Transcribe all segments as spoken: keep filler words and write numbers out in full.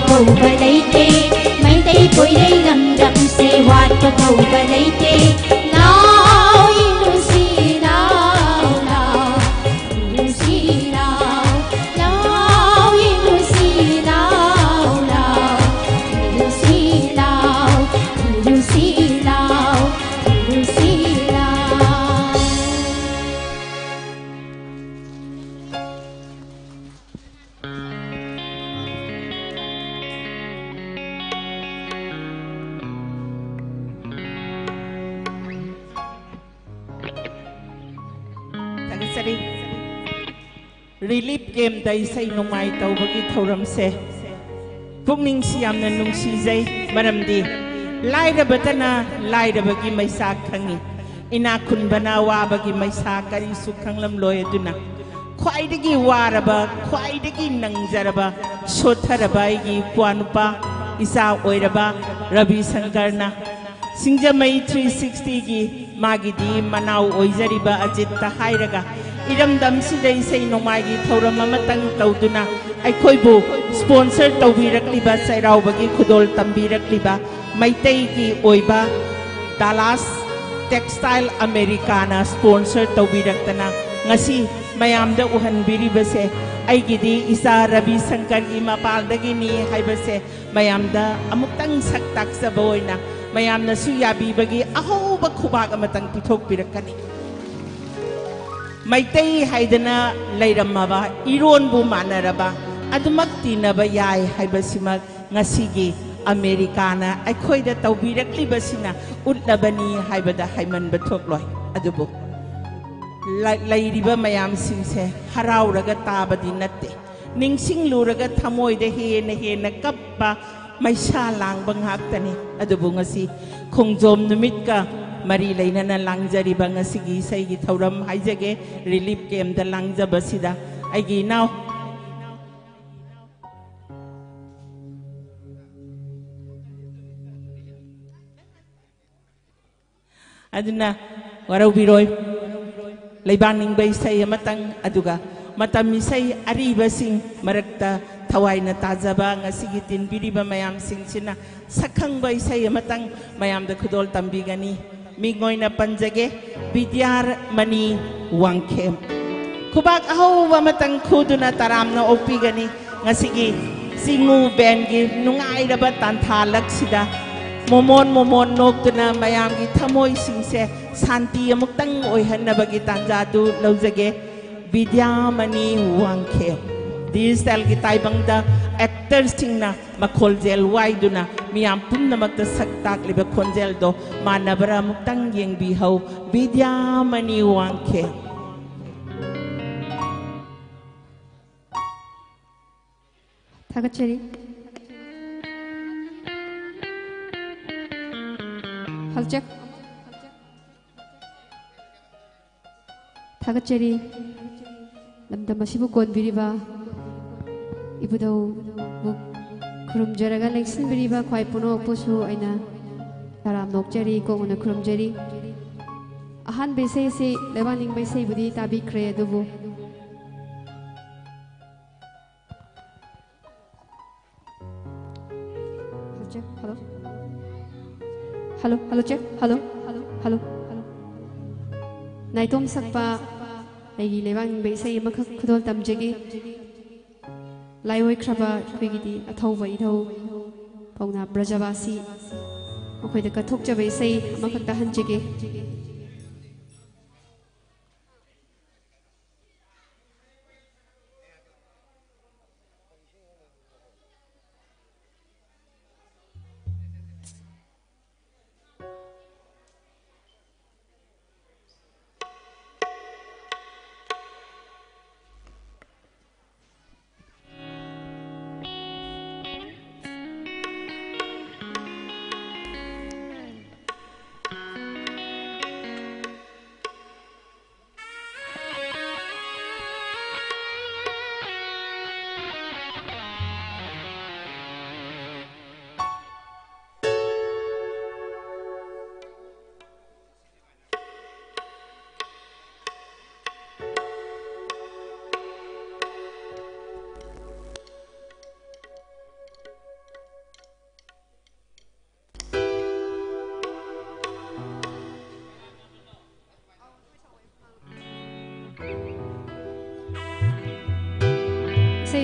ꯀꯧꯕ ꯂꯩꯇꯦ꯫ ꯃꯩꯇꯩ ꯀꯣꯏꯔꯩ ꯂꯝꯗꯝꯁꯦ ꯋꯥꯠꯄ ꯀꯧꯕ ꯂꯩꯇꯦ꯫ ꯂꯥꯎ ꯏꯪꯂꯨꯁꯤ ꯂꯥꯎ, ꯂꯥꯎ ꯏꯪꯂꯨꯁꯤ ꯂꯥꯎ, ꯂꯥꯎ ꯏꯪꯂꯨꯁꯤ ꯂꯥꯎ, ꯂꯥꯎ ꯏꯪꯂꯨꯁꯤ ꯂꯥꯎ, ꯏꯪꯂꯨꯁꯤ ꯂꯥꯎ, ꯏꯪꯂꯨꯁꯤ ꯂꯥꯎ꯫ ꯊꯥꯒꯠꯆꯔꯤ꯫ ꯔꯤꯂꯤꯐ ꯀꯦꯝꯞꯇ ꯏꯁꯩ ꯅꯣꯡꯃꯥꯏ ꯇꯧꯕꯒꯤ ꯊꯧꯔꯝꯁꯦ ꯄꯨꯛꯅꯤꯡꯁꯤ ꯌꯥꯝꯅ ꯅꯨꯡꯁꯤꯖꯩ꯫ ꯃꯔꯝꯗꯤ ꯂꯥꯏꯔꯕꯇꯅ ꯂꯥꯏꯔꯕꯒꯤ ꯃꯩꯁꯥ ꯈꯪꯉꯤ, ꯏꯅꯥꯛ ꯈꯨꯟꯕꯅ ꯋꯥꯕꯒꯤ ꯃꯩꯁꯥ ꯀꯔꯤꯁꯨ ꯈꯪꯂꯝꯂꯣꯏ꯫ ꯑꯗꯨꯅ ꯈ꯭ꯋꯥꯏꯗꯒꯤ ꯋꯥꯔꯕ, ꯈ꯭ꯋꯥꯏꯗꯒꯤ ꯅꯪꯖꯔꯕ, ꯁꯣꯠꯊꯔꯕ ꯑꯩꯒꯤ ꯏꯄ꯭ꯋꯥ ꯅꯨꯄꯥ, ꯏꯆꯥ ꯑꯣꯏꯔꯕ ꯔꯕꯤ ꯁꯪꯀꯔꯅ ꯁꯤꯡꯖꯃꯩ ꯊ꯭ꯔꯤ ꯁꯤꯛꯁꯇꯤꯒꯤ ꯃꯥꯒꯤꯗꯤ ꯃꯅꯥꯎ ꯑꯣꯏꯖꯔꯤꯕ ꯑꯖꯤꯠꯇ ꯍꯥꯏꯔꯒ, ꯏꯔꯝꯗꯝꯁꯤꯗ ꯏꯁꯩ ꯅꯣꯡꯃꯥꯏꯒꯤ ꯊꯧꯔꯝ ꯑꯃꯇꯪ ꯇꯧꯗꯨꯅ ꯑꯩꯈꯣꯏꯕꯨ ꯁ꯭ꯄꯣꯟꯁꯔ ꯇꯧꯕꯤꯔꯛꯂꯤꯕ, ꯆꯩꯔꯥꯎꯕꯒꯤ ꯈꯨꯗꯣꯜ ꯇꯝꯕꯤꯔꯛꯂꯤꯕ ꯃꯩꯇꯩꯒꯤ ꯑꯣꯏꯕ ꯗꯥꯂꯥꯁ ꯇꯦꯛꯁꯇꯥꯏꯜ ꯑꯃꯦꯔꯤꯀꯥꯅ ꯁ꯭ꯄꯣꯟꯁꯔ ꯇꯧꯕꯤꯔꯛꯇꯅ ꯉꯁꯤ ꯃꯌꯥꯝꯗ ꯎꯍꯟꯕꯤꯔꯤꯕꯁꯦ ꯑꯩꯒꯤꯗꯤ ꯏꯆꯥ ꯔꯕꯤ ꯁꯪꯀꯔꯒꯤ ꯃꯄꯥꯜꯗꯒꯤꯅꯤ ꯍꯥꯏꯕꯁꯦ ꯃꯌꯥꯝꯗ ꯑꯃꯨꯛꯇꯪ ꯁꯛ ꯇꯥꯛꯆꯕ ꯑꯣꯏꯅ ꯃꯌꯥꯝꯅꯁꯨ ꯌꯥꯕꯤꯕꯒꯤ ꯑꯍꯧꯕ ꯈꯨꯕꯥꯛ ꯑꯃꯇꯪ ꯄꯤꯊꯣꯛꯄꯤꯔꯛꯀꯅꯤ꯫ ꯃꯩꯇꯩ ꯍꯥꯏꯗꯅ ꯂꯩꯔꯝꯃꯕ, ꯏꯔꯣꯟꯕꯨ ꯃꯥꯟꯅꯔꯕ, ꯑꯗꯨꯃꯛ ꯇꯤꯟꯅꯕ ꯌꯥꯏ ꯍꯥꯏꯕꯁꯤꯃꯛ ꯉꯁꯤꯒꯤ ꯑꯃꯦꯔꯤꯀꯥꯅ ꯑꯩꯈꯣꯏꯗ ꯇꯧꯕꯤꯔꯛꯂꯤꯕꯁꯤꯅ ꯎꯠꯂꯕꯅꯤ ꯍꯥꯏꯕꯗ ꯍꯥꯏꯃꯟꯕ ꯊꯣꯛꯂꯣꯏ꯫ ꯑꯗꯨꯕꯨ ꯂ-, ꯂꯩꯔꯤꯕ ꯃꯌꯥꯝꯁꯤꯡꯁꯦ ꯍꯔꯥꯎꯔꯒ ꯇꯥꯕꯗꯤ ꯅꯠꯇꯦ, ꯅꯤꯡꯁꯤꯡꯂꯨꯔꯒ ꯊꯃꯣꯏꯗ ꯍꯦꯟꯅ ꯍꯦꯟꯅ ꯀꯞꯄ, ꯃꯩꯁꯥ ꯂꯥꯡꯕ ꯉꯥꯛꯇꯅꯤ꯫ ꯑꯗꯨꯕꯨ ꯉꯁꯤ ꯈꯣꯡꯖꯣꯝ ꯅꯨꯃꯤꯠꯀ ꯃꯔꯤ ꯂꯩꯅꯅ ꯂꯥꯡꯖꯔꯤꯕ ꯉꯁꯤꯒꯤ ꯏꯁꯩꯒꯤ ꯊꯧꯔꯝ ꯍꯥꯏꯖꯒꯦ, ꯔꯤꯂꯤꯐ ꯀꯦꯝꯞꯇ ꯂꯥꯡꯖꯕꯁꯤꯗ ꯑꯩꯒꯤ ꯏꯅꯥꯎ ꯑꯗꯨꯅ ꯋꯥꯔꯧꯕꯤꯔꯣꯏ, ꯂꯩꯕꯥꯛ ꯅꯤꯡꯕ ꯏꯁꯩ ꯑꯃꯇꯪ, ꯑꯗꯨꯒ ꯃꯇꯝ ꯏꯁꯩ ꯑꯔꯤꯕꯁꯤꯡ ꯃꯔꯛꯇ ꯊꯋꯥꯏꯅ ꯇꯥꯖꯕ ꯉꯁꯤꯒꯤ ꯇꯤꯟꯕꯤꯔꯤꯕ ꯃꯌꯥꯝꯁꯤꯡꯁꯤꯅ ꯁꯛꯈꯪꯕ ꯏꯁꯩ ꯑꯃꯇꯪ ꯃꯌꯥꯝꯗ ꯈꯨꯗꯣꯜ ꯇꯝꯕꯤꯒꯅꯤ꯫ ꯃꯤꯡ ꯑꯣꯏꯅ ꯄꯟꯖꯒꯦ, ꯕꯤꯗ꯭ꯌꯥꯃꯅꯤ ꯋꯥꯡꯈꯦꯝ꯫ ꯈꯨꯕꯥꯛ ꯑꯍꯧꯕ ꯑꯃꯇꯪ ꯈꯨꯗꯨꯅ ꯇꯔꯥꯝꯅ ꯑꯣꯛꯄꯤꯒꯅꯤ꯫ ꯉꯁꯤꯒꯤ ꯆꯤꯡꯉꯨ ꯕꯦꯟꯒꯤ ꯅꯨꯡꯉꯥꯏꯔꯕ ꯇꯥꯟꯊꯥꯂꯛꯁꯤꯗ ꯃꯣꯃꯣꯟ ꯃꯣꯃꯣꯟ ꯅꯣꯛꯇꯨꯅ ꯃꯌꯥꯝꯒꯤ ꯊꯃꯣꯏꯁꯤꯡꯁꯦ ꯁꯥꯟꯇꯤ ꯑꯃꯨꯛꯇꯪ ꯑꯣꯏꯍꯟꯅꯕꯒꯤ ꯇꯥꯟꯖꯥꯗꯨ ꯂꯧꯖꯒꯦ꯫ ꯕꯤꯗ꯭ꯌꯥꯃꯅꯤ ꯋꯥꯡꯈꯦꯝ꯫ ꯗꯤꯖꯤꯇꯦꯜꯒꯤ ꯇꯥꯏꯕꯪꯗ ꯑꯦꯛꯇꯔꯁꯤꯡꯅ ꯃꯈꯣꯜꯖꯦꯜ ꯋꯥꯏꯗꯨꯅ ꯃꯤꯌꯥꯝ ꯄꯨꯝꯅꯃꯛꯇ ꯁꯛ ꯇꯥꯛꯂꯤꯕ ꯈꯣꯟꯖꯦꯜꯗꯣ ꯃꯥꯟꯅꯕ꯭ꯔꯥ ꯑꯃꯨꯛꯇꯪ ꯌꯦꯡꯕꯤꯍꯧ꯫ ꯕꯤꯗ꯭ꯌꯥꯃꯅꯤ ꯋꯥꯡꯈꯦꯝ꯫ ꯊꯥꯒꯠꯆꯔꯤ꯫ ꯍꯜꯆꯦꯛ꯫ ꯊꯥꯒꯠꯆꯔꯤ꯫ ꯂꯝꯗꯝ ꯑꯁꯤꯕꯨ ꯀꯣꯟꯕꯤꯔꯤꯕ ꯏꯕꯨꯙꯧꯕꯨ ꯈꯨꯔꯨꯝꯖꯔꯒ ꯂꯦꯡꯁꯤꯟꯕꯤꯔꯤꯕ ꯈ꯭ꯋꯥꯏ ꯄꯨꯝꯅꯃꯛꯄꯨꯁꯨ ꯑꯩꯅ ꯇꯔꯥꯝ ꯅꯣꯛꯆꯔꯤ, ꯀꯣꯛꯅ ꯈꯨꯔꯨꯝꯖꯔꯤ꯫ ꯑꯍꯥꯟꯕ ꯏꯁꯩ ꯑꯁꯤ ꯂꯩꯕꯥꯛ ꯅꯤꯡꯕ ꯏꯁꯩꯕꯨꯗꯤ ꯇꯥꯕꯤꯈ꯭ꯔꯦ, ꯑꯗꯨꯕꯨ hello check, hello. Hello, hello check, hello, hello, hello. ꯅꯥꯏꯇꯣꯝ ꯁꯛꯄ ꯑꯩꯒꯤ ꯂꯩꯕꯥꯛ ꯅꯤꯡꯕ ꯏꯁꯩ ꯑꯃꯈꯛ ꯈꯨꯗꯣꯜ ꯇꯝꯖꯒꯦ꯫ ꯂꯥꯏꯑꯣꯏꯈ꯭ꯔꯕ ꯑꯩꯈꯣꯏꯒꯤꯗꯤ ꯑꯊꯧꯕ ꯏꯙꯧ ꯄꯥꯎꯅꯥ ꯕ꯭ꯔꯖꯕꯥꯁꯤ ꯃꯈꯣꯏꯗ ꯀꯠꯊꯣꯛꯆꯕ ꯏꯁꯩ ꯑꯃꯈꯛ ꯇꯥꯍꯟꯖꯒꯦ꯫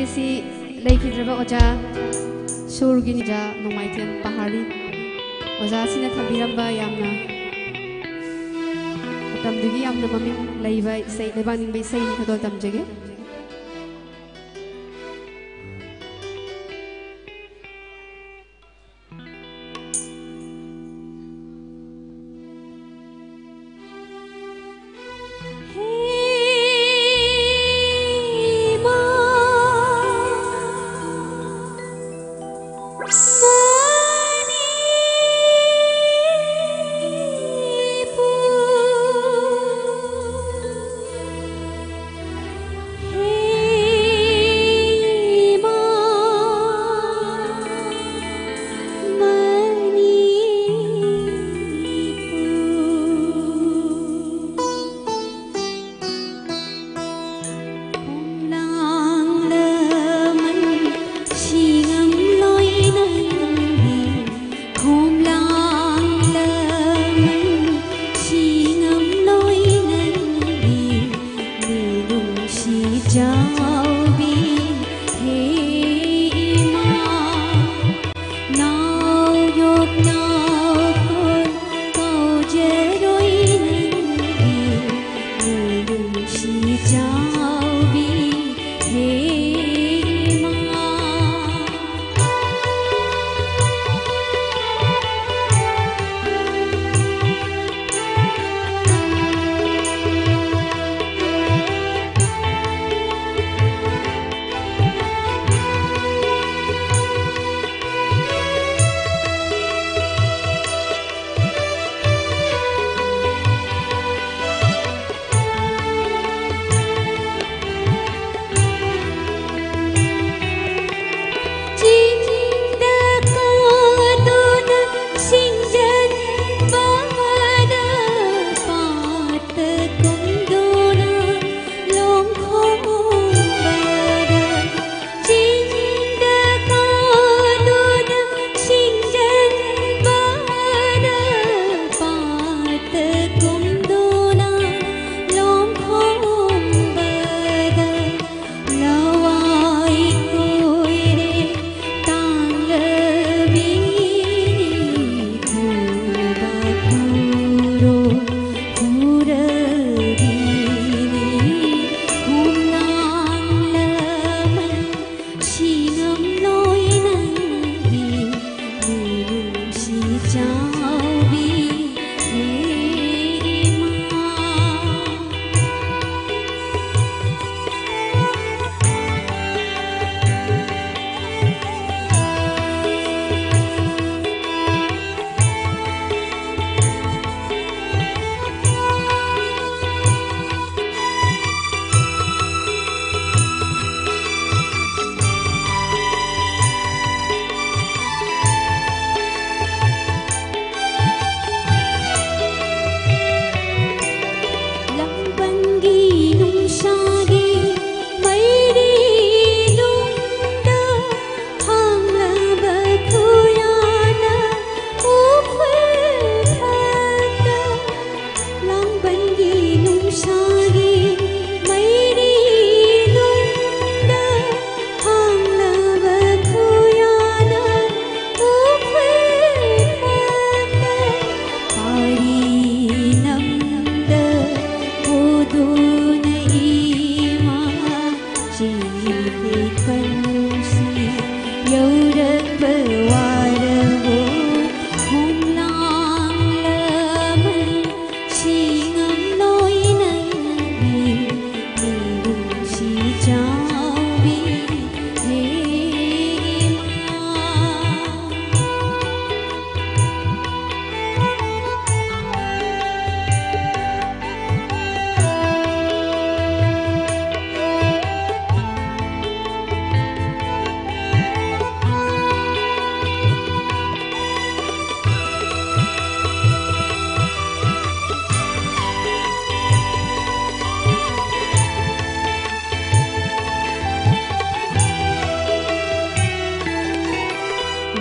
ꯑꯁꯤ ꯂꯩꯈꯤꯗ꯭ꯔꯕ ꯑꯣꯖꯥ ꯁꯨꯔꯒꯤ ꯑꯣꯖꯥ ꯅꯣꯡꯃꯥꯏꯊꯦꯝ ꯄꯍꯥꯔꯤ ꯑꯣꯖꯥꯁꯤꯅ ꯊꯝꯕꯤꯔꯝꯕ ꯌꯥꯝꯅ ꯃꯇꯝꯗꯨꯒꯤ ꯌꯥꯝꯅ ꯃꯃꯤꯡ ꯂꯩꯕ ꯏꯁꯩ, ꯂꯩꯕꯥꯛ ꯅꯤꯡꯕ ꯏꯁꯩꯅꯤ꯫ ꯈꯨꯗꯣꯜ ꯇꯝꯖꯒꯦ꯫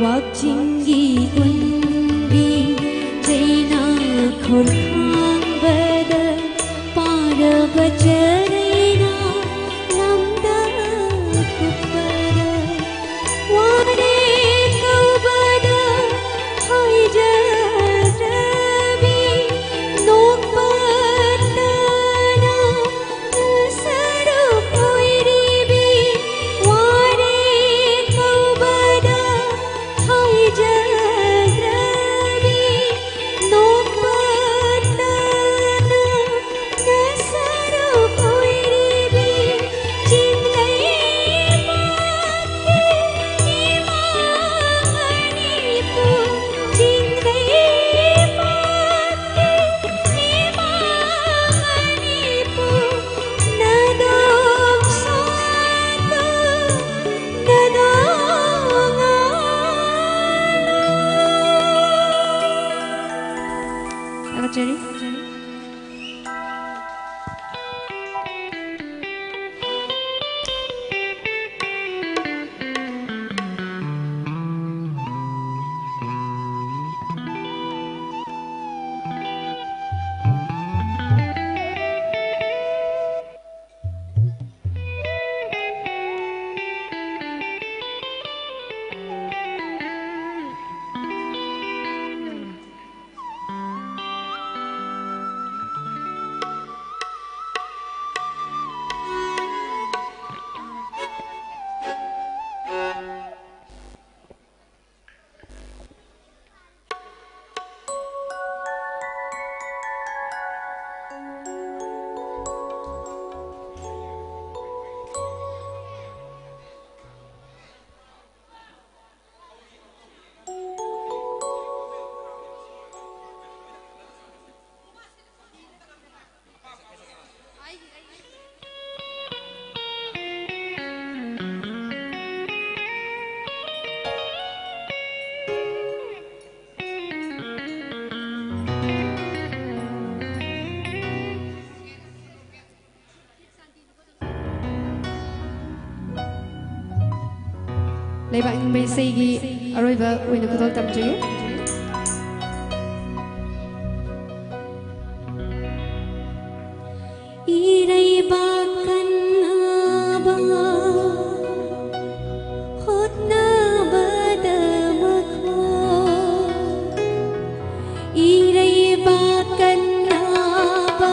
ꯋꯥꯛꯆꯤꯡꯒꯤ ꯀꯨꯟꯒꯤ ꯆꯩꯅꯥ ꯈꯨꯔꯈꯥꯡꯕꯗ ꯄꯥꯔꯕ ꯆꯔꯩꯅ ꯂꯝꯗ ꯀꯨꯞꯄꯗ ꯋꯥꯔꯦ ꯀꯧꯕꯗ ꯍꯥꯏꯖꯗ꯭ꯔꯕꯤ ꯅꯣꯛꯄꯇꯅ ꯁꯔꯨꯛ ꯑꯣꯏꯔꯤꯕꯤ ꯋꯥꯔꯦ ꯀꯧꯕꯗ ꯍꯥꯏꯖꯗ꯭ꯔꯕꯤ ꯅꯣꯛꯄꯇꯅ ꯁꯔꯨꯛ ꯑꯣꯏꯔꯤꯕꯤ ꯆꯤꯡꯂꯩ ꯄꯥꯠꯀꯤ ꯏꯃꯥ ꯃꯅꯤꯄꯨꯔ, ꯆꯤꯡꯂꯩ ꯄꯥꯠꯀꯤ ꯏꯃꯥ ꯃꯅꯤꯄꯨꯔ, ꯅꯥꯗꯣꯡ ꯁꯥꯠꯇꯣ, ꯅꯥꯗꯣꯡ ꯊꯥꯒꯠꯆꯔꯤ꯫ ꯂꯩꯕꯥꯛ ꯅꯤꯡꯕ ꯏꯁꯩꯒꯤ ꯑꯔꯣꯏꯕ ꯑꯣꯏꯅ ꯈꯨꯗꯣꯜ ꯇꯝꯖꯒꯦ꯫ ꯏꯔꯩꯕꯥꯛ ꯀꯟꯅꯕ ꯍꯣꯠꯅꯕꯗ ꯃꯈꯣꯏ, ꯏꯔꯩꯕꯥꯛ ꯀꯟꯅꯕ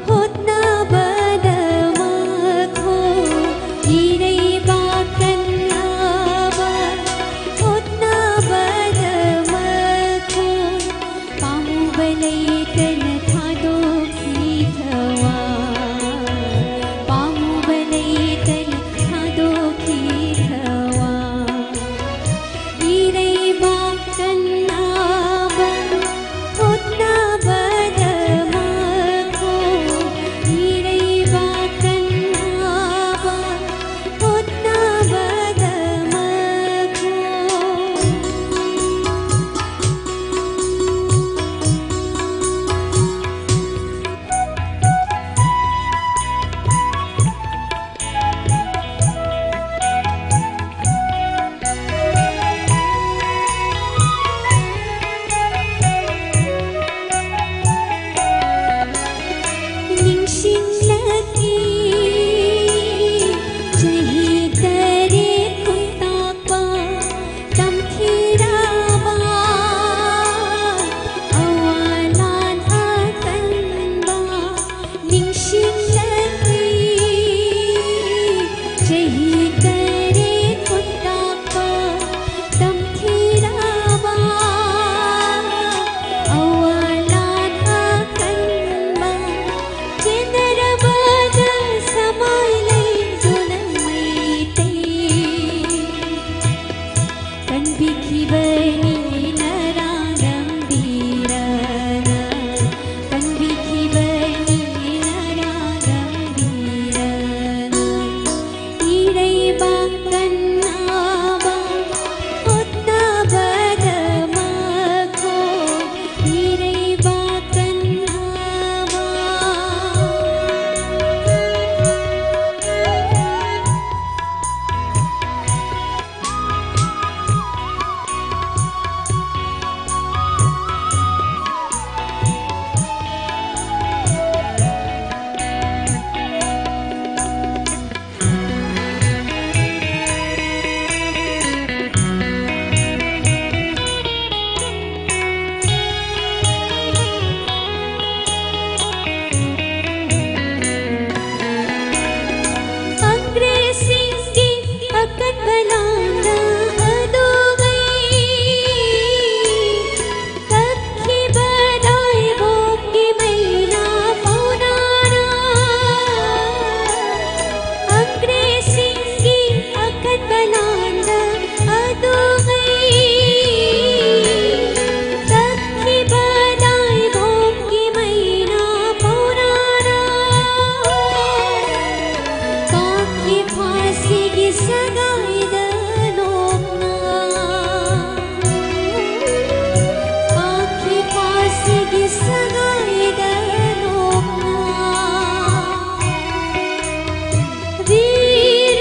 ꯍꯣꯠꯅꯕꯗ ꯃꯈꯣꯏ, ꯏꯔꯩꯕꯥꯛ ꯀꯟꯅꯕ ꯍꯣꯠꯅꯕꯗ ꯀꯂꯥꯡꯗ ꯑꯗꯨꯒꯩ ꯀꯛꯈꯤꯕꯗꯥꯏꯕꯣꯛꯀꯤ ꯃꯩꯅꯥ ꯄꯧꯔꯥꯅ ꯑꯪꯒ꯭ꯔꯦꯖꯁꯤꯡꯒꯤ ꯑꯀꯟꯕ ꯂꯥꯟꯗ ꯑꯗꯨꯒꯩ ꯀꯛꯈꯤꯕꯗꯥꯏꯕꯣꯛꯀꯤ ꯃꯩꯅꯥ ꯄꯧꯔꯥꯅ ꯀꯥꯛꯀꯤ ꯐꯥꯁꯤꯒꯤ ꯁꯒꯥꯏꯗ ꯅꯣꯛꯅ ꯀꯥꯛꯀꯤ ꯐꯥꯁꯤꯒꯤ ꯁꯒꯥꯏꯗ ꯅꯣꯛꯅ वीर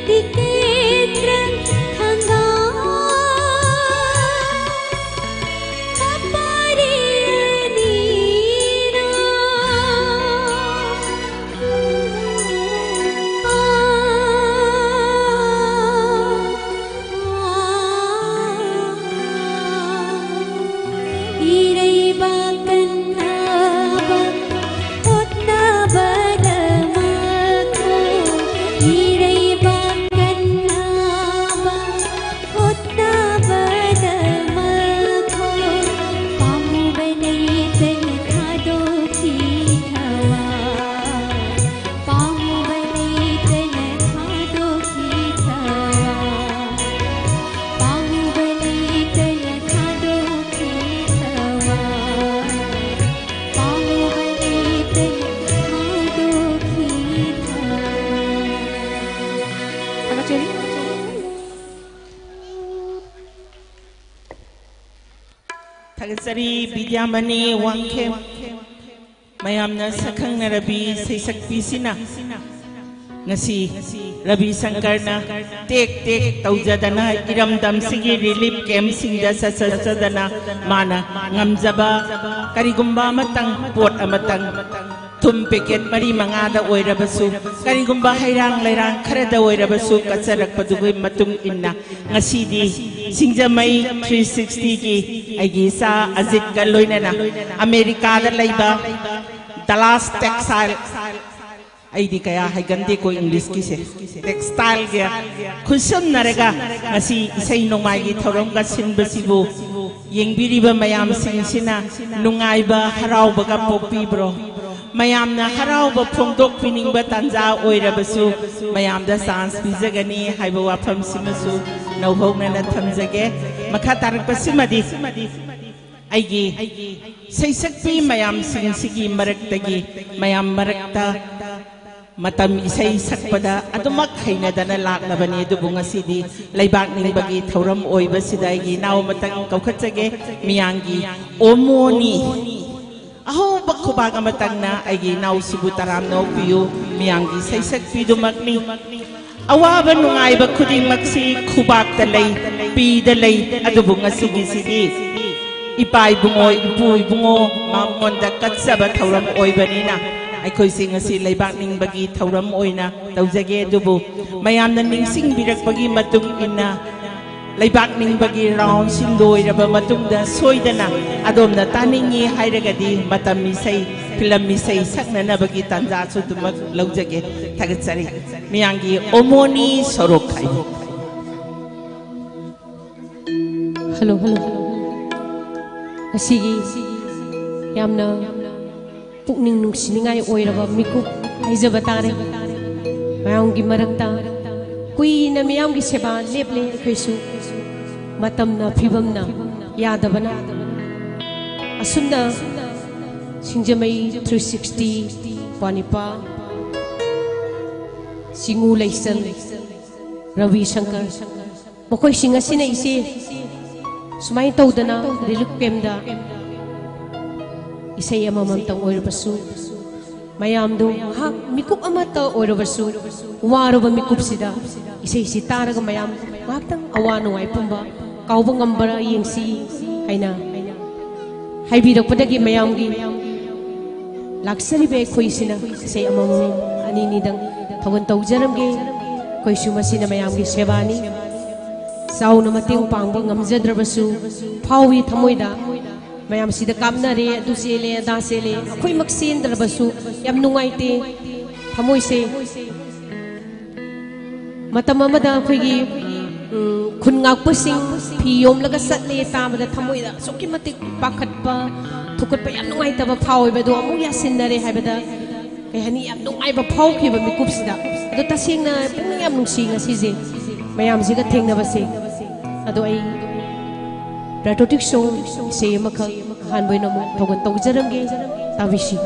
टिकेंद्र खंगा अपरिणीना। इरैबा कन्नाबा ꯍꯣꯠꯅꯕꯗ ꯃꯈꯣꯏ ꯏꯔꯩꯕꯥꯛ ꯀꯟꯅꯕ ꯍꯣꯠꯅꯕꯗ ꯃꯈꯣꯏ ꯄꯥꯝꯃꯨꯕ ꯂꯩꯇꯅ ꯊꯥꯗꯣꯛꯈꯤ ꯊꯋꯥꯏ꯫ ꯄꯥꯝꯃꯨꯕ ꯂꯩꯇꯅ ꯊꯥꯗꯣꯛꯈꯤ ꯊꯋꯥꯏ꯫ ꯄꯥꯝꯃꯨꯕ ꯂꯩꯇꯅ ꯊꯥꯗꯣꯛꯈꯤ ꯊꯋꯥꯏ꯫ ꯄꯥꯝꯃꯨꯕ ꯂꯩꯇꯅ ꯊꯥꯗꯣꯛꯈꯤ ꯊꯋꯥꯏ꯫ ꯊꯥꯒꯠꯆꯔꯤ꯫ ꯊꯥꯒꯠꯆꯔꯤ ꯕꯤꯗ꯭ꯌꯥꯃꯅꯤ ꯋꯥꯡꯈꯦꯝ꯫ ꯃꯌꯥꯝꯅ ꯁꯛꯈꯪꯅꯔꯕꯤ ꯁꯩꯁꯛꯄꯤꯁꯤꯅ ꯉꯁꯤ ꯔꯕꯤ ꯁꯪꯀꯔꯅ ꯇꯦꯛ ꯇꯦꯛ ꯇꯧꯖꯗꯅ ꯏꯔꯝꯗꯝꯁꯤꯒꯤ ꯔꯤꯂꯤꯐ ꯀꯦꯝꯞꯁꯤꯡꯗ ꯆꯠꯆꯗꯅ ꯃꯥꯅ ꯉꯝꯖꯕ ꯀꯔꯤꯒꯨꯝꯕ ꯑꯃꯇꯪ, ꯄꯣꯠ ꯑꯃꯇꯪ, ꯊꯨꯝ ꯄꯦꯀꯦꯠ ꯃꯔꯤ ꯃꯉꯥꯗ ꯑꯣꯏꯔꯕꯁꯨ, ꯀꯔꯤꯒꯨꯝꯕ ꯍꯩꯔꯥꯡ ꯂꯩꯔꯥꯡ ꯈꯔꯗ ꯑꯣꯏꯔꯕꯁꯨ ꯀꯠꯆꯔꯛꯄꯗꯨꯒꯤ ꯃꯇꯨꯡ ꯏꯟꯅ ꯉꯁꯤꯗꯤ ꯁꯤꯡꯖꯃꯩ ꯊ꯭ꯔꯤ ꯁꯤꯛꯁꯇꯤꯒꯤ ꯑꯩꯒꯤ ꯏꯆꯥ ꯑꯖꯤꯠꯀ ꯂꯣꯏꯅꯅ ꯑꯃꯦꯔꯤꯀꯥꯗ ꯂꯩꯕ ꯗꯂꯥꯁ ꯇꯦꯛꯁꯇꯥꯏꯜ ꯑꯩꯗꯤ ꯀꯌꯥ ꯍꯩꯒꯟꯗꯦꯀꯣ ꯏꯪꯂꯤꯁꯀꯤꯁꯦ꯫ ꯇꯦꯛꯁꯇꯥꯏꯜꯒ ꯈꯨꯠꯁꯝꯅꯔꯒ ꯉꯁꯤ ꯏꯁꯩ ꯅꯣꯡꯃꯥꯏꯒꯤ ꯊꯧꯔꯝꯒ ꯁꯤꯟꯕꯁꯤꯕꯨ ꯌꯦꯡꯕꯤꯔꯤꯕ ꯃꯌꯥꯝꯁꯤꯡꯁꯤꯅ ꯅꯨꯡꯉꯥꯏꯕ, ꯍꯔꯥꯎꯕꯒ ꯄꯣꯛꯄꯤꯕ꯭ꯔꯣ? ꯃꯌꯥꯝꯅ ꯍꯔꯥꯎꯕ ꯐꯣꯡꯗꯣꯛꯄꯤꯅꯤꯡꯕ ꯇꯥꯟꯖꯥ ꯑꯣꯏꯔꯕꯁꯨ ꯃꯌꯥꯝꯗ ꯆꯥꯟꯁ ꯄꯤꯖꯒꯅꯤ ꯍꯥꯏꯕ ꯋꯥꯐꯝꯁꯤꯃꯁꯨ ꯅꯧꯍꯧꯅꯅ ꯊꯝꯖꯒꯦ꯫ ꯃꯈꯥ ꯇꯥꯔꯛꯄꯁꯤꯃꯗꯤ ꯑꯩꯒꯤ ꯁꯩꯁꯛꯄꯤ ꯃꯌꯥꯝꯁꯤꯡꯁꯤꯒꯤ ꯃꯔꯛꯇꯒꯤ ꯃꯌꯥꯝ ꯃꯔꯛꯇ ꯃꯇꯝ ꯏꯁꯩ ꯁꯛꯄꯗ ꯑꯗꯨꯃꯛ ꯍꯩꯅꯗꯅ ꯂꯥꯛꯂꯕꯅꯤ꯫ ꯑꯗꯨꯕꯨ ꯉꯁꯤꯗꯤ ꯂꯩꯕꯥꯛ ꯅꯤꯡꯕꯒꯤ ꯊꯧꯔꯝ ꯑꯣꯏꯕꯁꯤꯗ ꯑꯩꯒꯤ ꯏꯅꯥꯎ ꯑꯃꯇꯪ ꯀꯧꯈꯠꯆꯒꯦ꯫ ꯃꯤꯌꯥꯡꯒꯤ ꯑꯣꯃꯣꯅꯤ꯫ ꯑꯍꯧꯕ ꯈꯨꯕꯥꯛ ꯑꯃꯇꯪꯅ ꯑꯩꯒꯤ ꯏꯅꯥꯎꯁꯤꯕꯨ ꯇꯔꯥꯝꯅ ꯑꯣꯛꯄꯤꯌꯨ꯫ ꯃꯤꯌꯥꯡꯒꯤ ꯁꯩꯁꯛꯄꯤꯗꯨꯃꯛꯅꯤ꯫ ꯑꯋꯥꯕ ꯅꯨꯡꯉꯥꯏꯕ ꯈꯨꯗꯤꯡꯃꯛꯁꯤ ꯈꯨꯕꯥꯛꯇ ꯂꯩ, ꯄꯤꯗ ꯂꯩ꯫ ꯑꯗꯨꯕꯨ ꯉꯁꯤꯒꯤꯁꯤꯗꯤ ꯏꯄꯥ ꯏꯕꯨꯡꯉꯣ, ꯏꯄꯨ ꯏꯕꯨꯡꯉꯣ ꯃꯉꯣꯟꯗ ꯀꯠꯆꯕ ꯊꯧꯔꯝ ꯑꯣꯏꯕꯅꯤꯅ ꯑꯩꯈꯣꯏꯁꯤ ꯉꯁꯤ ꯂꯩꯕꯥꯛ ꯅꯤꯡꯕꯒꯤ ꯊꯧꯔꯝ ꯑꯣꯏꯅ ꯇꯧꯖꯒꯦ꯫ ꯑꯗꯨꯕꯨ ꯃꯌꯥꯝꯅ ꯅꯤꯡꯁꯤꯡꯕꯤꯔꯛꯄꯒꯤ ꯃꯇꯨꯡ ꯏꯟꯅ ꯂꯩꯕꯥꯛ ꯅꯤꯡꯕꯒꯤ ꯔꯥꯎꯟꯁꯤ ꯂꯣꯏꯔꯕ ꯃꯇꯨꯡꯗ ꯁꯣꯏꯗꯅ ꯑꯗꯣꯝꯅ ꯇꯥꯅꯤꯡꯉꯤ ꯍꯥꯏꯔꯒꯗꯤ ꯃꯇꯝ ꯏꯁꯩ, ꯐꯤꯂꯝ ꯏꯁꯩ ꯁꯛꯅꯅꯕꯒꯤ ꯇꯥꯟꯖꯥꯁꯨ ꯑꯗꯨꯃꯛ ꯂꯧꯖꯒꯦ꯫ ꯊꯥꯒꯠꯆꯔꯤ꯫ ꯃꯤꯌꯥꯡꯒꯤ ꯑꯣꯃꯣꯅꯤ ꯁꯣꯔꯣꯛ ꯈꯥꯏꯕꯣꯛ꯫ Hello, hello. ꯉꯁꯤꯒꯤ ꯌꯥꯝꯅ ꯄꯨꯛꯅꯤꯡ ꯅꯨꯡꯁꯤꯅꯤꯡꯉꯥꯏ ꯑꯣꯏꯔꯕ ꯃꯤꯀꯨꯞ ꯍꯥꯏꯖꯕ ꯇꯥꯔꯦ꯫ ꯃꯌꯥꯝꯒꯤ ꯃꯔꯛꯇ ꯀꯨꯏꯅ ꯃꯤꯌꯥꯝꯒꯤ ꯁꯦꯕꯥ ꯂꯦꯞꯂꯦ ꯑꯩꯈꯣꯏꯁꯨ꯫ ꯃꯇꯝꯅ, ꯐꯤꯕꯝꯅ ꯌꯥꯗꯕꯅ꯫ ꯑꯁꯨꯝꯅ ꯁꯤꯡꯖꯃꯩ three sixty, ꯄꯥꯅꯤꯄꯥ, ꯆꯤꯡꯉꯨ ꯂꯩꯆꯟ, ꯔꯕꯤ ꯁꯪꯀꯔ, ꯃꯈꯣꯏꯁꯤꯡ ꯑꯁꯤꯅ ꯏꯆꯦ ꯁꯨꯃꯥꯏꯅ ꯇꯧꯗꯅ ꯔꯤꯂꯤꯐ ꯀꯦꯝꯗ ꯏꯁꯩ ꯑꯃꯃꯝꯇꯪ ꯑꯣꯏꯔꯕꯁꯨ ꯃꯌꯥꯝꯗꯨ ꯉꯥꯏꯍꯥꯛ ꯃꯤꯀꯨꯞ ꯑꯃꯠꯇ ꯑꯣꯏꯔꯕꯁꯨ ꯋꯥꯔꯕ ꯃꯤꯀꯨꯞꯁꯤꯗ ꯏꯁꯩꯁꯤ ꯇꯥꯔꯒ ꯃꯌꯥꯝ ꯉꯥꯏꯍꯥꯛꯇꯪ ꯑꯋꯥ ꯅꯨꯡꯉꯥꯏ ꯄꯨꯝꯕ ꯀꯥꯎꯕ ꯉꯝꯕ꯭ꯔꯥ ꯌꯦꯡꯁꯤ ꯍꯥꯏꯅ ꯍꯥꯏꯕꯤꯔꯛꯄꯗꯒꯤ ꯃꯌꯥꯝꯒꯤ ꯂꯥꯛꯆꯔꯤꯕ ꯑꯩꯈꯣꯏꯁꯤꯅ ꯏꯁꯩ ꯑꯃꯃꯝ ꯑꯅꯤꯅꯤꯗꯪ ꯊꯧꯒꯜ ꯇꯧꯖꯔꯝꯒꯦ꯫ ꯑꯩꯈꯣꯏꯁꯨ ꯃꯁꯤꯅ ꯃꯌꯥꯝꯒꯤ ꯁꯦꯕꯥꯅꯤ꯫ ꯆꯥꯎꯅ ꯃꯇꯦꯡ ꯄꯥꯡꯕ ꯉꯝꯖꯗ꯭ꯔꯕꯁꯨ ꯐꯥꯎꯏ ꯊꯃꯣꯏꯗ꯫ ꯃꯌꯥꯝꯁꯤꯗ ꯀꯥꯞꯅꯔꯦ, ꯑꯗꯨ ꯆꯦꯜꯂꯦ, ꯑꯗꯥ ꯆꯦꯜꯂꯦ, ꯑꯩꯈꯣꯏꯃꯛ ꯆꯦꯟꯗ꯭ꯔꯕꯁꯨ ꯌꯥꯝ ꯅꯨꯡꯉꯥꯏꯇꯦ꯫ ꯊꯃꯣꯏꯁꯦ ꯃꯇꯝ ꯑꯃꯗ ꯑꯩꯈꯣꯏꯒꯤ, ꯎꯝ, ꯈꯨꯟ ꯉꯥꯛꯄꯁꯤꯡ ꯐꯤ ꯌꯣꯝꯂꯒ ꯆꯠꯂꯦ ꯇꯥꯕꯗ ꯊꯃꯣꯏꯗ ꯑꯁꯨꯛꯀꯤ ꯃꯇꯤꯛ ꯄꯥꯈꯠꯄ, ꯊꯨꯀꯠꯄ, ꯌꯥꯝ ꯅꯨꯡꯉꯥꯏꯇꯕ ꯐꯥꯎꯋꯦꯕ꯫ ꯑꯗꯣ ꯑꯃꯨꯛ ꯌꯥꯁꯤꯟꯅꯔꯦ ꯍꯥꯏꯕꯗ, ꯀꯩ ꯍꯥꯏꯅꯤ, ꯌꯥꯝ ꯅꯨꯡꯉꯥꯏꯕ ꯐꯥꯎꯈꯤꯕ ꯃꯤꯀꯨꯞꯁꯤꯗ꯫ ꯑꯗꯣ ꯇꯁꯦꯡꯅ ꯄꯨꯛꯅꯤꯡ ꯌꯥꯝ ꯅꯨꯡꯁꯤ ꯉꯁꯤꯁꯦ ꯃꯌꯥꯝꯁꯤꯒ ꯊꯦꯡꯅꯕꯁꯦ꯫ ꯑꯗꯣ ꯑꯩ patriotic song ꯏꯁꯩ ꯑꯃꯈꯛ ꯑꯍꯥꯟꯕ ꯑꯣꯏꯅ ꯑꯃꯨꯛ ꯊꯧꯒꯜ ꯇꯧꯖꯔꯝꯒꯦ, ꯇꯥꯕꯤꯁꯤ꯫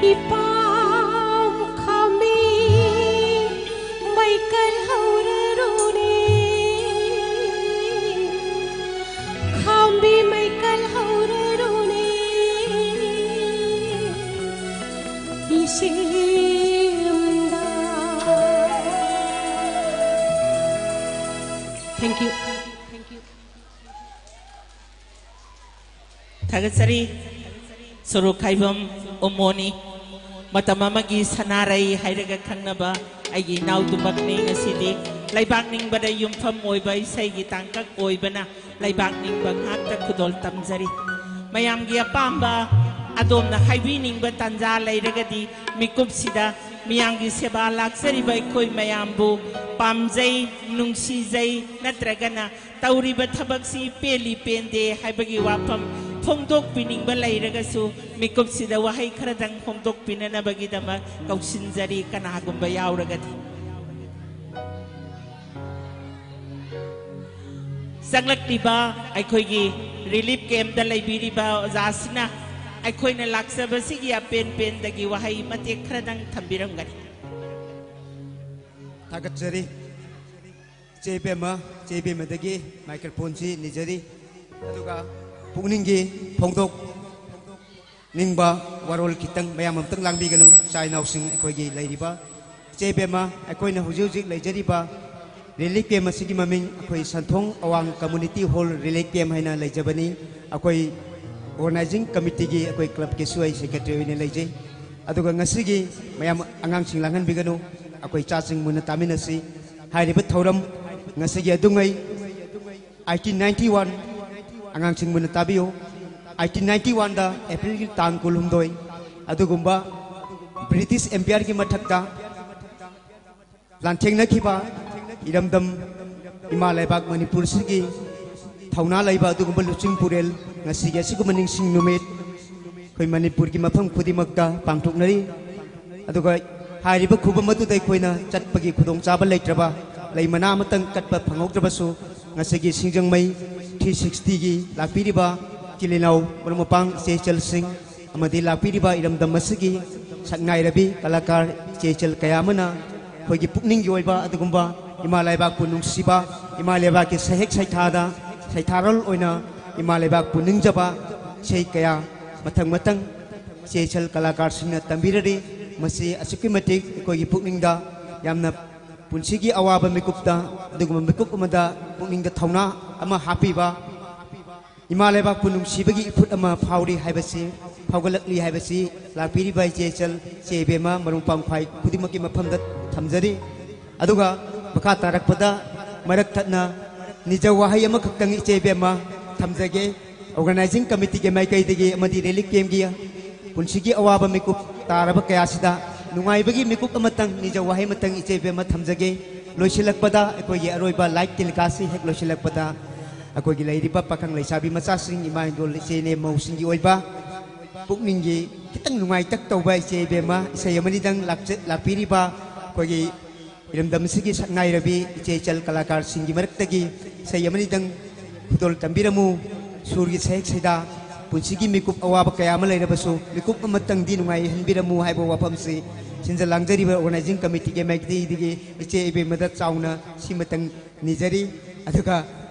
ꯏꯄꯥꯝ ꯈꯥꯝꯕꯤ ꯃꯩꯀꯜ ꯍꯧꯔꯔꯨꯅꯦ, ꯈꯥꯝꯕꯤ ꯃꯩꯀꯜ ꯍꯧꯔꯔꯨꯅꯦ, ꯏꯁꯤꯡꯗ꯫ Thank you. ꯊꯥꯒꯠꯆꯔꯤ꯫ ꯁꯣꯔꯣꯛ ꯈꯥꯏꯕꯝ ꯎꯃꯣꯅꯤ꯫ ꯃꯇꯝ ꯑꯃꯒꯤ ꯁꯅꯥꯔꯩ ꯍꯥꯏꯔꯒ ꯈꯪꯅꯕ ꯑꯩꯒꯤ ꯏꯅꯥꯎꯗꯨꯃꯛꯅꯤ꯫ ꯉꯁꯤꯗꯤ ꯂꯩꯕꯥꯛ ꯅꯤꯡꯕꯗ ꯌꯨꯝꯐꯝ ꯑꯣꯏꯕ ꯏꯁꯩꯒꯤ ꯇꯥꯡꯀꯛ ꯑꯣꯏꯕꯅ ꯂꯩꯕꯥꯛ ꯅꯤꯡꯕ ꯉꯥꯛꯇ ꯈꯨꯗꯣꯜ ꯇꯝꯖꯔꯤ꯫ ꯃꯌꯥꯝꯒꯤ ꯑꯄꯥꯝꯕ ꯑꯗꯣꯝꯅ ꯍꯥꯏꯕꯤꯅꯤꯡꯕ ꯇꯥꯟꯖꯥ ꯂꯩꯔꯒꯗꯤ ꯃꯤꯀꯨꯞꯁꯤꯗ ꯃꯤꯌꯥꯝꯒꯤ ꯁꯦꯕꯥ ꯂꯥꯛꯆꯔꯤꯕ ꯑꯩꯈꯣꯏ ꯃꯌꯥꯝꯕꯨ ꯄꯥꯝꯖꯩ, ꯅꯨꯡꯁꯤꯖꯩ, ꯅꯠꯇ꯭ꯔꯒꯅ ꯇꯧꯔꯤꯕ ꯊꯕꯛꯁꯤ ꯄꯦꯜꯂꯤ ꯄꯦꯟꯗꯦ ꯍꯥꯏꯕꯒꯤ ꯋꯥꯐꯝ ꯐꯣꯡꯗꯣꯛꯄꯤꯅꯤꯡꯕ ꯂꯩꯔꯒꯁꯨ ꯃꯤꯀꯨꯞꯁꯤꯗ ꯋꯥꯍꯩ ꯈꯔꯗꯪ ꯐꯣꯡꯗꯣꯛꯄꯤꯅꯅꯕꯒꯤꯗꯃꯛ ꯀꯧꯁꯤꯟꯖꯔꯤ, ꯀꯅꯥꯒꯨꯝꯕ ꯌꯥꯎꯔꯒꯗꯤ꯫ ꯆꯪꯂꯛꯂꯤꯕ ꯑꯩꯈꯣꯏꯒꯤ relief camp ꯇ ꯂꯩꯕꯤꯔꯤꯕ ꯑꯣꯖꯥꯁꯤꯅ ꯑꯩꯈꯣꯏꯅ ꯂꯥꯛꯆꯕꯁꯤꯒꯤ ꯑꯄꯦꯟ ꯄꯦꯟꯗꯒꯤ ꯋꯥꯍꯩ ꯃꯇꯦꯛ ꯈꯔꯗꯪ ꯊꯝꯕꯤꯔꯝꯒꯅꯤ꯫ ꯊꯥꯒꯠꯆꯔꯤ꯫ ꯏꯆꯦ ꯏꯕꯦꯝꯃ, ꯏꯆꯦ ꯏꯕꯦꯝꯃꯗꯒꯤ microphone ꯁꯤ ꯅꯤꯖꯔꯤ꯫ ꯑꯗꯨꯒ ꯄꯨꯛꯅꯤꯡꯒꯤ ꯐꯣꯡꯗꯣꯛ ꯅꯤꯡꯕ ꯋꯥꯔꯣꯜ ꯈꯤꯇꯪ ꯃꯌꯥꯝ ꯑꯝꯇꯪ ꯂꯥꯡꯕꯤꯒꯅꯨ꯫ ꯏꯆꯥ ꯏꯅꯥꯎꯁꯤꯡ ꯑꯩꯈꯣꯏꯒꯤ ꯂꯩꯔꯤꯕ, ꯏꯆꯦ ꯏꯕꯦꯝꯃ, ꯑꯩꯈꯣꯏꯅ ꯍꯧꯖꯤꯛ ꯍꯧꯖꯤꯛ ꯂꯩꯖꯔꯤꯕ relief camp ꯑꯁꯤꯒꯤ ꯃꯃꯤꯡ ꯑꯩꯈꯣꯏ ꯁꯟꯊꯣꯡ ꯑꯋꯥꯡ community hall relief camp ꯍꯥꯏꯅ ꯂꯩꯖꯕꯅꯤ꯫ ꯑꯩꯈꯣꯏ organizing committee ꯒꯤ ꯑꯩꯈꯣꯏ club ꯀꯤꯁꯨ ꯑꯩ secretary ꯑꯣꯏꯅ ꯂꯩꯖꯩ꯫ ꯑꯗꯨꯒ ꯉꯁꯤꯒꯤ ꯃꯌꯥꯝ ꯑꯉꯥꯡꯁꯤꯡ ꯂꯥꯡꯍꯟꯕꯤꯒꯅꯨ, ꯑꯩꯈꯣꯏ ꯏꯆꯥꯁꯤꯡ ꯃꯨꯟꯅ ꯇꯥꯃꯤꯟꯅꯁꯤ꯫ ꯍꯥꯏꯔꯤꯕ ꯊꯧꯔꯝ ꯉꯁꯤꯒꯤ ꯑꯗꯨꯉꯩ eighteen ninety one, ꯑꯉꯥꯡꯁꯤꯡ ꯃꯨꯟꯅ ꯇꯥꯕꯤꯌꯨ, eighteen ninety one ꯗ April ꯒꯤ ꯇꯥꯡ ꯀꯨꯟꯍꯨꯝꯗꯣꯏ ꯑꯗꯨꯒꯨꯝꯕ British Empire ꯒꯤ ꯃꯊꯛꯇ ꯂꯥꯟꯊꯦꯡꯅꯈꯤꯕ ꯏꯔꯝꯗꯝ ꯏꯃꯥ ꯂꯩꯕꯥꯛ ꯃꯅꯤꯄꯨꯔꯁꯤꯒꯤ ꯊꯧꯅꯥ ꯂꯩꯕ ꯑꯗꯨꯒꯨꯝꯕ ꯂꯨꯆꯤꯡ ꯄꯨꯔꯦꯜ ꯉꯁꯤꯒꯤ ꯑꯁꯤꯒꯨꯝꯕ ꯅꯤꯡꯁꯤꯡ ꯅꯨꯃꯤꯠ ꯑꯩꯈꯣꯏ ꯃꯅꯤꯄꯨꯔꯒꯤ ꯃꯐꯝ ꯈꯨꯗꯤꯡꯃꯛꯇ ꯄꯥꯡꯊꯣꯛꯅꯔꯤ꯫ ꯑꯗꯨꯒ ꯍꯥꯏꯔꯤꯕ ꯈꯨꯕꯝ ꯑꯗꯨꯗ ꯑꯩꯈꯣꯏꯅ ꯆꯠꯄꯒꯤ ꯈꯨꯗꯣꯡꯆꯥꯕ ꯂꯩꯇ꯭ꯔꯕ, ꯂꯩ ꯃꯅꯥ ꯑꯃꯇꯪ ꯀꯠꯄ ꯐꯪꯍꯧꯗ꯭ꯔꯕꯁꯨ, ꯉꯁꯤꯒꯤ ꯁꯤꯡꯖꯃꯩ three sixty ꯒꯤ ꯂꯥꯛꯄꯤꯔꯤꯕ ꯏꯆꯤꯜ ꯏꯅꯥꯎ ꯃꯔꯨꯞ ꯃꯄꯥꯡ ꯏꯆꯦ ꯏꯆꯜꯁꯤꯡ, ꯑꯃꯗꯤ ꯂꯥꯛꯄꯤꯔꯤꯕ ꯏꯔꯝꯗꯝ ꯑꯁꯤꯒꯤ ꯁꯛꯅꯥꯏꯔꯕꯤ ꯀꯂꯥꯀꯥꯔ ꯏꯆꯦ ꯏꯆꯜ ꯀꯌꯥ ꯑꯃꯅ ꯑꯩꯈꯣꯏꯒꯤ ꯄꯨꯛꯅꯤꯡꯒꯤ ꯑꯣꯏꯕ ꯑꯗꯨꯒꯨꯝꯕ ꯏꯃꯥ ꯂꯩꯕꯥꯛꯄꯨ ꯅꯨꯡꯁꯤꯕ, ꯏꯃꯥ ꯂꯩꯕꯥꯛꯀꯤ ꯁꯩꯍꯦꯛ ꯁꯩꯊꯥꯗ ꯁꯩꯊꯥꯔꯣꯜ ꯑꯣꯏꯅ ꯏꯃꯥ ꯂꯩꯕꯥꯛꯄꯨ ꯅꯤꯡꯖꯕ ꯏꯁꯩ ꯀꯌꯥ ꯃꯊꯪ ꯃꯊꯪ ꯏꯆꯦ ꯏꯆꯜ ꯀꯂꯥꯀꯥꯔꯁꯤꯡꯅ ꯇꯝꯕꯤꯔꯔꯤ꯫ ꯃꯁꯤ ꯑꯁꯨꯛꯀꯤ ꯃꯇꯤꯛ ꯑꯩꯈꯣꯏꯒꯤ ꯄꯨꯛꯅꯤꯡꯗ ꯌꯥꯝꯅ ꯄꯨꯟꯁꯤꯒꯤ ꯑꯋꯥꯕ ꯃꯤꯀꯨꯞꯇ ꯑꯗꯨꯒꯨꯝꯕ ꯃꯤꯀꯨꯞ ꯑꯃꯗ ꯄꯨꯛꯅꯤꯡꯗ ꯊꯧꯅꯥ ꯑꯃ ꯍꯥꯞꯄꯤꯕ, ꯏꯃꯥ ꯂꯩꯕꯥꯛꯄꯨ ꯅꯨꯡꯁꯤꯕꯒꯤ ꯏꯐꯨꯠ ꯑꯃ ꯐꯥꯎꯔꯤ ꯍꯥꯏꯕꯁꯤ ꯐꯥꯎꯒꯠꯂꯛꯂꯤ ꯍꯥꯏꯕꯁꯤ ꯂꯥꯛꯄꯤꯔꯤꯕ ꯏꯆꯦ ꯏꯆꯜ, ꯏꯆꯦ ꯏꯕꯦꯝꯃ, ꯃꯔꯨꯞ ꯃꯄꯥꯡ ꯈ꯭ꯋꯥꯏ ꯈꯨꯗꯤꯡꯃꯛꯀꯤ ꯃꯐꯝꯗ ꯊꯝꯖꯔꯤ꯫ ꯑꯗꯨꯒ ꯃꯈꯥ ꯇꯥꯔꯛꯄꯗ ꯃꯔꯛ ꯊꯠꯅ ꯅꯤꯖ ꯋꯥꯍꯩ ꯑꯃꯈꯛꯇꯪ ꯏꯆꯦ ꯏꯕꯦꯝꯃ ꯊꯝꯖꯒꯦ꯫ Organizing Committeeꯒꯤ ꯃꯥꯏꯀꯩꯗꯒꯤ ꯑꯃꯗꯤ relief campꯀꯤ ꯄꯨꯟꯁꯤꯒꯤ ꯑꯋꯥꯕ ꯃꯤꯀꯨꯞ ꯇꯥꯔꯕ ꯀꯌꯥꯁꯤꯗ ꯅꯨꯡꯉꯥꯏꯕꯒꯤ ꯃꯤꯀꯨꯞ ꯑꯃꯇꯪ ꯅꯤꯖ ꯋꯥꯍꯩ ꯑꯃꯇꯪ ꯏꯆꯦ ꯏꯕꯦꯝꯃ ꯊꯝꯖꯒꯦ꯫ ꯂꯣꯏꯁꯤꯜꯂꯛꯄꯗ, ꯑꯩꯈꯣꯏꯒꯤ ꯑꯔꯣꯏꯕ live telecastꯁꯤ ꯍꯦꯛ ꯂꯣꯏꯁꯤꯜꯂꯛꯄꯗ, ꯑꯩꯈꯣꯏꯒꯤ ꯂꯩꯔꯤꯕ ꯄꯥꯈꯪ ꯂꯩꯁꯥꯕꯤ ꯃꯆꯥꯁꯤꯡ, ꯏꯃꯥ ꯏꯗꯣꯜ ꯏꯆꯦ ꯏꯅꯦ ꯃꯧꯁꯤꯡꯒꯤ ꯑꯣꯏꯕ ꯄꯨꯛꯅꯤꯡꯒꯤ ꯈꯤꯇꯪ ꯅꯨꯡꯉꯥꯏꯇꯛ ꯇꯧꯕ ꯏꯆꯦ ꯏꯕꯦꯝꯃ ꯏꯁꯩ ꯑꯃꯅꯤꯗꯪ ꯂꯥꯛꯆ-, ꯂꯥꯛꯄꯤꯔꯤꯕ ꯑꯩꯈꯣꯏꯒꯤ ꯏꯔꯝꯗꯝ ꯑꯁꯤꯒꯤ ꯁꯛꯅꯥꯏꯔꯕꯤ ꯏꯆꯦ ꯏꯆꯜ ꯀꯂꯥꯀꯥꯔꯁꯤꯡꯒꯤ ꯃꯔꯛꯇꯒꯤ ꯏꯁꯩ ꯑꯃꯅꯤꯗꯪ ꯈꯨꯗꯣꯜ ꯇꯝꯕꯤꯔꯝꯃꯨ꯫ ꯁꯨꯔꯒꯤ ꯁꯍꯦꯛ ꯁꯩꯗꯥ, ꯄꯨꯟꯁꯤꯒꯤ ꯃꯤꯀꯨꯞ ꯑꯋꯥꯕ ꯀꯌꯥ ꯑꯃ ꯂꯩꯔꯕꯁꯨ ꯃꯤꯀꯨꯞ ꯑꯃꯇꯪꯗꯤ ꯅꯨꯡꯉꯥꯏꯍꯟꯕꯤꯔꯝꯃꯨ ꯍꯥꯏꯕ ꯋꯥꯐꯝꯁꯤ ꯁꯤꯟꯖ ꯂꯥꯡꯖꯔꯤꯕ organizing committeeꯒꯤ ꯃꯥꯏꯀꯩꯗꯒꯤ ꯏꯆꯦ ꯏꯕꯦꯝꯃꯗ ꯆꯥꯎꯅ ꯁꯤꯃꯇꯪ ꯅꯤꯖꯔꯤ꯫ ꯑꯗꯨꯒ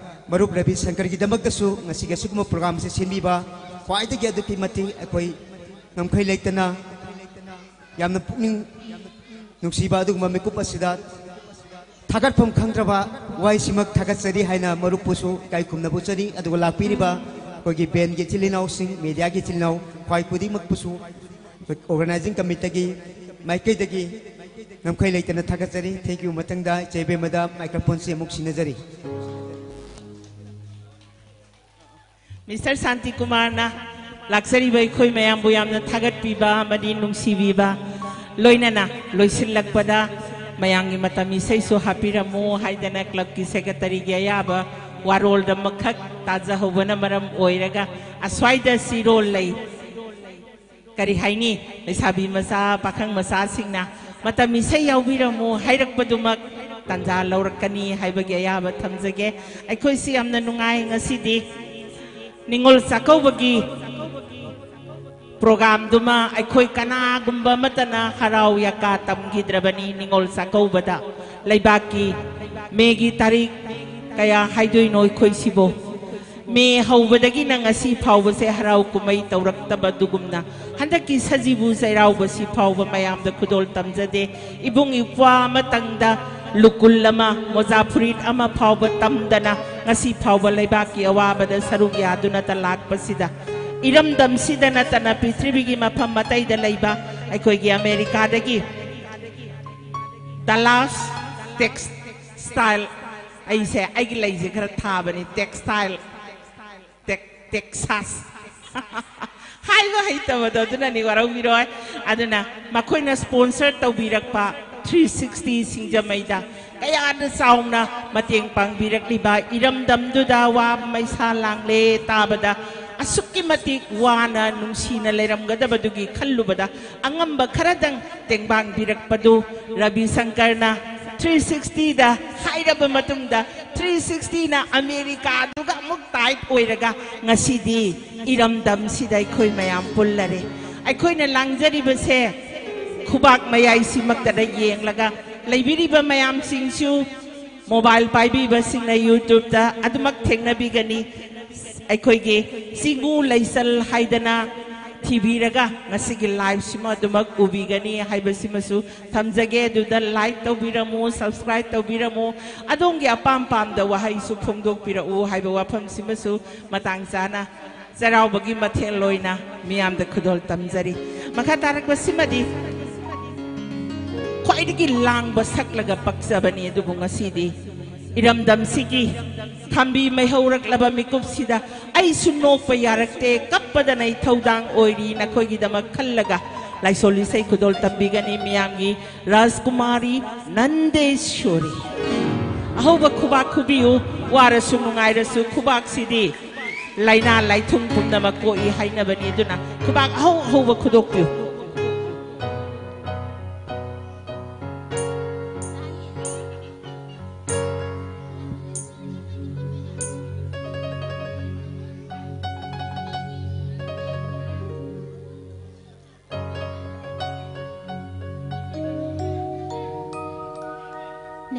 ꯃꯔꯨꯞ ꯔꯕꯤ ꯁꯪꯀꯔꯒꯤꯗꯃꯛꯇꯁꯨ ꯉꯁꯤꯒꯤ ꯑꯁꯤꯒꯨꯝꯕ programꯁꯦ ꯁꯤꯟꯕꯤꯕ ꯈ꯭ꯋꯥꯏꯗꯒꯤ ꯑꯗꯨꯛꯀꯤ ꯃꯇꯤꯛ ꯑꯩꯈꯣꯏ ꯉꯝꯈꯩ ꯂꯩꯇꯅ ꯌꯥꯝꯅ ꯄꯨꯛꯅꯤꯡ ꯅꯨꯡꯁꯤꯕ ꯑꯗꯨꯒꯨꯝꯕ ꯃꯤꯀꯨꯞ ꯑꯁꯤꯗ ꯊꯥꯒꯠꯐꯝ ꯈꯪꯗ꯭ꯔꯕ ꯋꯥꯍꯩꯁꯤꯃꯛ ꯊꯥꯒꯠꯆꯔꯤ ꯍꯥꯏꯅ ꯃꯔꯨꯞꯄꯨꯁꯨ ꯏꯀꯥꯏ ꯈꯨꯝꯅꯕ ꯎꯠꯆꯔꯤ꯫ ꯑꯗꯨꯒ ꯂꯥꯛꯄꯤꯔꯤꯕ ꯑꯩꯈꯣꯏꯒꯤ bandꯒꯤ ꯏꯆꯤꯜ ꯏꯅꯥꯎꯁꯤꯡ, mediaꯒꯤ ꯏꯆꯤꯜ ꯏꯅꯥꯎ ꯈ꯭ꯋꯥꯏ ꯈꯨꯗꯤꯡꯃꯛꯄꯨꯁꯨ organizing committeeꯒꯤ ꯃꯥꯏꯀꯩꯗꯒꯤ ꯉꯝꯈꯩ ꯂꯩꯇꯅ ꯊꯥꯒꯠꯆꯔꯤ꯫ Thank you꯫ ꯃꯊꯪꯗ ꯏꯆꯦ ꯏꯕꯦꯝꯃꯗ microphoneꯁꯤ ꯑꯃꯨꯛ ꯁꯤꯟꯅꯖꯔꯤ꯫ Mister ꯁꯥꯟꯇꯤꯀꯨꯃꯥꯔꯅ ꯂꯥꯛꯆꯔꯤꯕ ꯑꯩꯈꯣꯏ ꯃꯌꯥꯝꯕꯨ ꯌꯥꯝꯅ ꯊꯥꯒꯠꯄꯤꯕ ꯑꯃꯗꯤ ꯅꯨꯡꯁꯤꯕꯤꯕ, ꯂꯣꯏꯅꯅ ꯂꯣꯏꯁꯤꯜꯂꯛꯄꯗ ꯃꯌꯥꯝꯒꯤ ꯃꯇꯝ ꯏꯁꯩꯁꯨ ꯍꯥꯞꯄꯤꯔꯝꯃꯨ ꯍꯥꯏꯗꯅ clubꯀꯤ secretaryꯒꯤ ꯑꯌꯥꯕ ꯋꯥꯔꯣꯜꯗꯃꯛꯈꯛ ꯇꯥꯖꯍꯧꯕꯅ ꯃꯔꯝ ꯑꯣꯏꯔꯒ ꯑꯁ꯭ꯋꯥꯏꯗ ꯆꯤꯔꯣꯜ ꯂꯩ꯫ ꯀꯔꯤ ꯍꯥꯏꯅꯤ, ꯂꯩꯁꯥꯕꯤ ꯃꯆꯥ, ꯄꯥꯈꯪ ꯃꯆꯥꯁꯤꯡꯅ ꯃꯇꯝ ꯏꯁꯩ ꯌꯥꯎꯕꯤꯔꯝꯃꯨ ꯍꯥꯏꯔꯛꯄꯗꯨꯃꯛ ꯇꯥꯟꯖꯥ ꯂꯧꯔꯛꯀꯅꯤ ꯍꯥꯏꯕꯒꯤ ꯑꯌꯥꯕ ꯊꯝꯖꯒꯦ꯫ ꯑꯩꯈꯣꯏꯁꯤ ꯌꯥꯝꯅ ꯅꯨꯡꯉꯥꯏ ꯉꯁꯤꯗꯤ꯫ ꯅꯤꯉꯣꯜ ꯆꯥꯛꯀꯧꯕꯒꯤ ꯄ꯭ꯔꯣꯒ꯭ꯔꯥꯝꯗꯨꯃ ꯑꯩꯈꯣꯏ ꯀꯅꯥꯒꯨꯝꯕ ꯑꯃꯠꯇꯅ ꯍꯔꯥꯎ ꯌꯥꯀꯥ ꯇꯝꯈꯤꯗ꯭ꯔꯕꯅꯤ꯫ ꯅꯤꯉꯣꯜ ꯆꯥꯛꯀꯧꯕꯗ ꯂꯩꯕꯥꯛꯀꯤ ꯃꯦꯒꯤ ꯇꯥꯔꯤꯛ ꯀꯌꯥ ꯍꯥꯏꯗꯣꯏꯅꯣ ꯑꯩꯈꯣꯏꯁꯤꯕꯣ? ꯃꯦ ꯍꯧꯕꯗꯒꯤꯅ ꯉꯁꯤ ꯐꯥꯎꯕꯁꯦ ꯍꯔꯥꯎ ꯀꯨꯝꯍꯩ ꯇꯧꯔꯛꯇꯕ ꯑꯗꯨꯒꯨꯝꯅ ꯍꯟꯗꯛꯀꯤ ꯁꯖꯤꯕꯨ ꯆꯩꯔꯥꯎꯕꯁꯤ ꯐꯥꯎꯕ ꯃꯌꯥꯝꯗ ꯈꯨꯗꯣꯜ ꯇꯝꯖꯗꯦ꯫ ꯏꯕꯨꯡ ꯏꯄ꯭ꯋꯥ ꯑꯃꯇꯪꯗ ꯂꯨꯀꯨꯜ ꯑꯃ, ꯃꯣꯖꯥ ꯐꯨꯔꯤꯠ ꯑꯃ ꯐꯥꯎꯕ ꯇꯝꯗꯅ ꯉꯁꯤ ꯐꯥꯎꯕ ꯂꯩꯕꯥꯛꯀꯤ ꯑꯋꯥꯕꯗ ꯁꯔꯨꯛ ꯌꯥꯗꯨꯅꯇ ꯂꯥꯛꯄꯁꯤꯗ, ꯏꯔꯝꯗꯝꯁꯤꯗ ꯅꯠꯇꯅ ꯄ꯭ꯔꯤꯊꯤꯕꯤꯒꯤ ꯃꯐꯝ ꯑꯇꯩꯗ ꯂꯩꯕ ꯑꯩꯈꯣꯏꯒꯤ ꯑꯃꯦꯔꯤꯀꯥꯗꯒꯤ ꯗꯂꯥꯁ ꯇꯦꯛꯁꯇꯥꯏꯜ, ꯑꯩꯁꯦ ꯑꯩꯒꯤ ꯂꯩꯁꯦ ꯈꯔ ꯊꯥꯕꯅꯤ, ꯇꯦꯛꯁꯇꯥꯏꯜ, ꯇꯦꯛ-, ꯇꯦꯛꯁꯥꯁ꯫ ꯍꯥꯏꯕ ꯍꯩꯇꯕꯗꯣ ꯑꯗꯨꯅꯅꯤ, ꯋꯥꯔꯧꯕꯤꯔꯣꯏ꯫ ꯑꯗꯨꯅ ꯃꯈꯣꯏꯅ ꯁ꯭ꯄꯣꯟꯁꯔ ꯇꯧꯕꯤꯔꯛꯄ ꯊ꯭ꯔꯤ ꯁꯤꯛꯁꯇꯤ ꯁꯤꯡꯖꯃꯩꯗ ꯀꯌꯥꯗ ꯆꯥꯎꯅ ꯃꯇꯦꯡ ꯄꯥꯡꯕꯤꯔꯛꯂꯤꯕ ꯏꯔꯝꯗꯝꯗꯨꯗ ꯋꯥ ꯃꯩꯁꯥ ꯂꯥꯡꯂꯦ ꯇꯥꯕꯗ ꯑꯁꯨꯛꯀꯤ ꯃꯇꯤꯛ ꯋꯥꯅ ꯅꯨꯡꯁꯤꯅ ꯂꯩꯔꯝꯒꯗꯕꯗꯨꯒꯤ ꯈꯜꯂꯨꯕꯗ ꯑꯉꯝꯕ ꯈꯔꯗꯪ ꯇꯦꯡꯕꯥꯡꯕꯤꯔꯛꯄꯗꯨ ꯔꯕꯤ ꯁꯪꯀꯔꯅ ꯊ꯭ꯔꯤ ꯁꯤꯛꯁꯇꯤꯗ ꯍꯥꯏꯔꯕ ꯃꯇꯨꯡꯗ ꯊ꯭ꯔꯤ ꯁꯤꯛꯁꯇꯤꯅ ꯑꯃꯦꯔꯤꯀꯥꯗꯨꯒ ꯑꯃꯨꯛ ꯇꯥꯏꯠ ꯑꯣꯏꯔꯒ ꯉꯁꯤꯗꯤ ꯏꯔꯝꯗꯝꯁꯤꯗ ꯑꯩꯈꯣꯏ ꯃꯌꯥꯝ ꯄꯨꯜꯂꯔꯦ꯫ ꯑꯩꯈꯣꯏꯅ ꯂꯥꯡꯖꯔꯤꯕꯁꯦ ꯈꯨꯕꯥꯛ ꯃꯌꯥꯏꯁꯤꯃꯛꯇꯗ ꯌꯦꯡꯂꯒ ꯂꯩꯕꯤꯔꯤꯕ ꯃꯌꯥꯝꯁꯤꯡꯁꯨ ꯃꯣꯕꯥꯏꯜ ꯄꯥꯏꯕꯤꯕꯁꯤꯡꯅ YouTubeꯇ ꯑꯗꯨꯃꯛ ꯊꯦꯡꯅꯕꯤꯒꯅꯤ꯫ ꯑꯩꯈꯣꯏꯒꯤ ꯆꯤꯡꯉꯨ ꯂꯩꯆꯜ ꯍꯥꯏꯗꯅ ꯊꯤꯕꯤꯔꯒ ꯉꯁꯤꯒꯤ liveꯁꯤꯃ ꯑꯗꯨꯃꯛ ꯎꯕꯤꯒꯅꯤ ꯍꯥꯏꯕꯁꯤꯃꯁꯨ ꯊꯝꯖꯒꯦ꯫ ꯑꯗꯨꯗ like ꯇꯧꯕꯤꯔꯝꯃꯨ, subscribe ꯇꯧꯕꯤꯔꯝꯃꯨ, ꯑꯗꯣꯝꯒꯤ ꯑꯄꯥꯝ ꯄꯥꯝꯗ ꯋꯥꯍꯩꯁꯨ ꯐꯣꯡꯗꯣꯛꯄꯤꯔꯛꯎ ꯍꯥꯏꯕ ꯋꯥꯐꯝꯁꯤꯃꯁꯨ ꯃꯇꯥꯡ ꯆꯥꯅ ꯆꯩꯔꯥꯎꯕꯒꯤ ꯃꯊꯦꯜ ꯑꯣꯏꯅ ꯃꯤꯌꯥꯝꯗ ꯈꯨꯗꯣꯜ ꯇꯝꯖꯔꯤ꯫ ꯃꯈꯥ ꯇꯥꯔꯛꯄꯁꯤꯃꯗꯤ ꯈ꯭ꯋꯥꯏꯗꯒꯤ ꯂꯥꯡꯕ ꯁꯛꯂꯒ ꯄꯛꯆꯕꯅꯤ, ꯑꯗꯨꯕꯨ ꯉꯁꯤꯗꯤ ꯏꯔꯝꯗꯝꯁꯤꯒꯤ ꯊꯥꯝꯕꯤ ꯃꯩꯍꯧꯔꯛꯂꯕ ꯃꯤꯀꯨꯞꯁꯤꯗ ꯑꯩꯁꯨ ꯅꯣꯛꯄ ꯌꯥꯔꯛꯇꯦ, ꯀꯞꯄꯗꯅ ꯏꯊꯧꯗꯥꯡ ꯑꯣꯏꯔꯤ꯫ ꯅꯈꯣꯏꯒꯤꯗꯃꯛ ꯈꯜꯂꯒ ꯂꯥꯏꯁꯣꯜ ꯏꯁꯩ ꯈꯨꯗꯣꯜ ꯇꯝꯕꯤꯒꯅꯤ ꯃꯤꯌꯥꯝꯒꯤ ꯔꯥꯖꯀꯨꯃꯥꯔꯤ ꯅꯟꯗꯦꯁꯣꯔꯤ꯫ ꯑꯍꯧꯕ ꯈꯨꯕꯥꯛ ꯈꯨꯕꯤꯌꯨ, ꯋꯥꯔꯁꯨ ꯅꯨꯡꯉꯥꯏꯔꯁꯨ ꯈꯨꯕꯥꯛꯁꯤꯗꯤ ꯂꯥꯏꯅꯥ ꯂꯥꯏꯊꯨꯡ ꯄꯨꯝꯅꯃꯛ ꯀꯣꯛꯏ ꯍꯥꯏꯅꯕꯅꯤ꯫ ꯑꯗꯨꯅ ꯈꯨꯕꯥꯛ ꯑꯍꯧ ꯑꯍꯧꯕ ꯈꯨꯗꯣꯛꯄꯤꯌꯨ꯫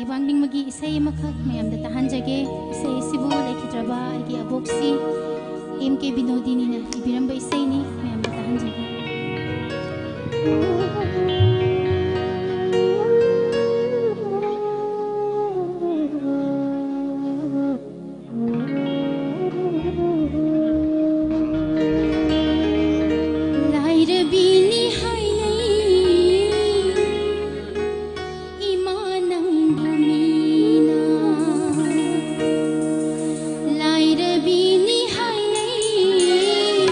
ꯋꯥꯡꯅꯤꯡꯕꯒꯤ ꯏꯁꯩ ꯑꯃꯈꯛ ꯃꯌꯥꯝꯗ ꯇꯥꯍꯟꯖꯒꯦ꯫ ꯏꯁꯩ ꯑꯁꯤꯕꯨ ꯂꯩꯈꯤꯗ꯭ꯔꯕ ꯑꯩꯒꯤ ꯑꯕꯣꯛꯁꯤ ꯑꯦꯝ ꯀꯦ ꯕꯤꯅꯣꯗꯤꯅꯤꯅ ꯏꯕꯤꯔꯝꯕ ꯏꯁꯩꯅꯤ꯫ ꯃꯌꯥꯝꯗ ꯇꯥꯍꯟꯖꯒꯦ꯫ ꯂꯥꯏꯔꯕꯤꯅꯤ ꯍꯥꯏꯅꯩ ꯏꯃꯥ ꯅꯪꯕꯨ ꯃꯤꯅ꯫ ꯂꯥꯏꯔꯕꯤꯅꯤ ꯍꯥꯏꯅꯩ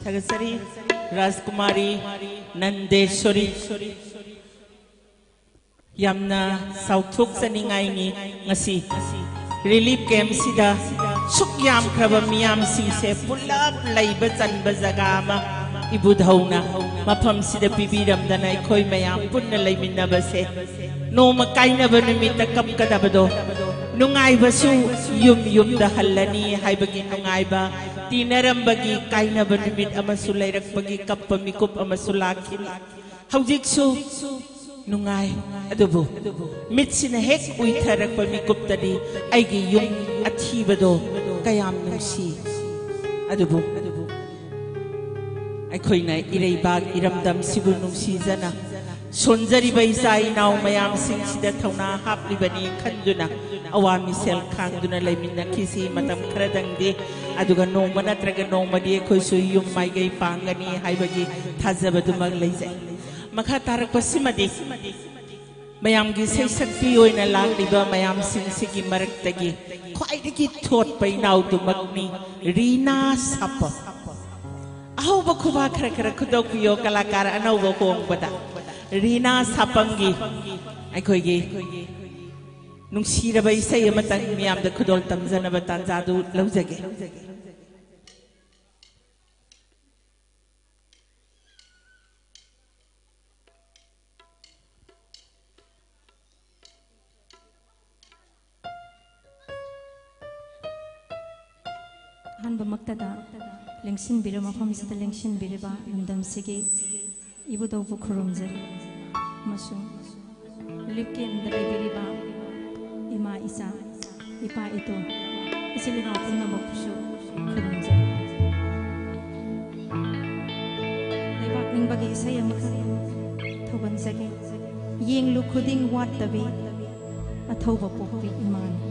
ꯊꯥꯒꯠꯆꯔꯤ꯫ ꯔꯥꯖꯀꯨꯃꯥꯔꯤ ꯅꯟꯗꯦꯁꯣꯔꯤ꯫ ꯌꯥꯝꯅ ꯆꯥꯎꯊꯣꯛꯆꯅꯤꯡꯉꯥꯏꯅꯤ꯫ ꯉꯁꯤ ꯔꯤꯂꯤꯐ ꯀꯦꯝꯞꯁꯤꯗ ꯁꯨꯛ ꯌꯥꯝꯈ꯭ꯔꯕ ꯃꯤꯌꯥꯝꯁꯤꯡꯁꯦ ꯄꯨꯂꯞ ꯂꯩꯕ ꯆꯟꯕ ꯖꯒꯥ ꯑꯃ ꯏꯕꯨꯙꯧꯅ ꯃꯐꯝꯁꯤꯗ ꯄꯤꯕꯤꯔꯝꯗꯅ ꯑꯩꯈꯣꯏ ꯃꯌꯥꯝ ꯄꯨꯟꯅ ꯂꯩꯃꯤꯟꯅꯕꯁꯦ, ꯅꯣꯡꯃ ꯀꯥꯏꯅꯕ ꯅꯨꯃꯤꯠꯇ ꯀꯞꯀꯗꯕꯗꯣ, ꯅꯨꯡꯉꯥꯏꯕꯁꯨ ꯌꯨꯝ ꯌꯨꯝꯗ ꯍꯜꯂꯅꯤ ꯍꯥꯏꯕꯒꯤ ꯅꯨꯡꯉꯥꯏꯕ, ꯇꯤꯟꯅꯔꯝꯕꯒꯤ ꯀꯥꯏꯅꯕ ꯅꯨꯃꯤꯠ ꯑꯃꯁꯨ ꯂꯩꯔꯛꯄꯒꯤ ꯀꯞꯄ ꯃꯤꯀꯨꯞ ꯑꯃꯁꯨ ꯂꯥꯛꯈꯤꯅꯤ꯫ ꯍꯧꯖꯤꯛꯁꯨ ꯅꯨꯡꯉꯥꯏ, ꯑꯗꯨꯕꯨ ꯃꯤꯠꯁꯤꯅ ꯍꯦꯛ ꯎꯏꯊꯔꯛꯄ ꯃꯤꯀꯨꯞꯇꯗꯤ ꯑꯩꯒꯤ ꯌꯨꯝ ꯑꯊꯤꯕꯗꯣ ꯀꯌꯥꯝ ꯅꯨꯡꯁꯤ꯫ ꯑꯗꯨꯕꯨ ꯑꯩꯈꯣꯏꯅ ꯏꯔꯩꯕꯥꯛ ꯏꯔꯝꯗꯝꯁꯤꯕꯨ ꯅꯨꯡꯁꯤꯖꯅ ꯁꯣꯟꯖꯔꯤꯕ ꯏꯆꯥ ꯏꯅꯥꯎ ꯃꯌꯥꯝꯁꯤꯡꯁꯤꯗ ꯊꯧꯅꯥ ꯍꯥꯞꯂꯤꯕꯅꯤ ꯈꯟꯗꯨꯅ ꯑꯋꯥ ꯃꯤꯁꯦꯜ ꯈꯥꯡꯗꯨꯅ ꯂꯩꯃꯤꯟꯅꯈꯤꯁꯤ ꯃꯇꯝ ꯈꯔꯗꯪꯗꯤ꯫ ꯑꯗꯨꯒ ꯅꯣꯡꯃ ꯅꯠꯇ꯭ꯔꯒ ꯅꯣꯡꯃꯗꯤ ꯑꯩꯈꯣꯏꯁꯨ ꯌꯨꯝ ꯃꯥꯏꯀꯩ ꯄꯥꯡꯒꯅꯤ ꯍꯥꯏꯕꯒꯤ ꯊꯥꯖꯕꯗꯨꯃꯛ ꯂꯩꯖꯩ꯫ ꯃꯈꯥ ꯇꯥꯔꯛꯄꯁꯤꯃꯗꯤ ꯃꯌꯥꯝꯒꯤ ꯁꯩꯁꯛꯄꯤ ꯑꯣꯏꯅ ꯂꯥꯛꯂꯤꯕ ꯃꯌꯥꯝꯁꯤꯡꯁꯤꯒꯤ ꯃꯔꯛꯇꯒꯤ ꯈ꯭ꯋꯥꯏꯗꯒꯤ ꯊꯣꯠꯄ ꯏꯅꯥꯎꯗꯨꯃꯛꯅꯤ, ꯔꯤꯅꯥ ꯁꯥꯄꯝ꯫ ꯑꯍꯧꯕ ꯈꯨꯕꯥꯛ ꯈꯔ ꯈꯔ ꯈꯨꯗꯣꯛꯄꯤꯌꯣ, ꯀꯂꯥꯀꯥꯔ ꯑꯅꯧꯕ ꯍꯣꯡꯕꯗ꯫ ꯔꯤꯅꯥ ꯁꯥꯄꯝꯒꯤ ꯑꯩꯈꯣꯏꯒꯤ ꯅꯨꯡꯁꯤꯔꯕ ꯏꯁꯩ ꯑꯃꯇꯪ ꯃꯤꯌꯥꯝꯗ ꯈꯨꯗꯣꯜ ꯇꯝꯖꯅꯕ ꯇꯥꯟꯖꯥꯗꯨ ꯂꯧꯖꯒꯦ꯫ ꯑꯍꯥꯟꯕꯃꯛꯇꯗ ꯂꯦꯡꯁꯤꯟꯕꯤꯔ-, ꯃꯐꯝꯁꯤꯗ ꯂꯦꯡꯁꯤꯟꯕꯤꯔꯤꯕ ꯂꯝꯗꯝꯁꯤꯒꯤ ꯏꯕꯨꯙꯧꯕꯨ ꯈꯨꯔꯨꯝꯖꯔꯤ ꯑꯃꯁꯨꯡ ꯔꯤꯂꯤꯐ ꯀꯦꯝꯞꯇ ꯂꯩꯕꯤꯔꯤꯕ ꯏꯃꯥ ꯏꯆꯥ, ꯏꯄꯥ ꯏꯇꯣ, ꯏꯆꯤꯜ ꯏꯅꯥꯎ ꯄꯨꯝꯅꯃꯛꯄꯨꯁꯨ ꯈꯨꯔꯨꯝꯖꯔꯤ꯫ ꯂꯩꯕꯥꯛ ꯅꯤꯡꯕꯒꯤ ꯏꯁꯩ ꯑꯃꯈꯛ ꯊꯧꯒꯟꯖꯒꯦ꯫ ꯌꯦꯡꯂꯨ ꯈꯨꯗꯤꯡ ꯋꯥꯠꯇꯕꯤ ꯑꯊꯧꯕ ꯄꯣꯛꯄꯤ ꯏꯃꯥꯅꯤ꯫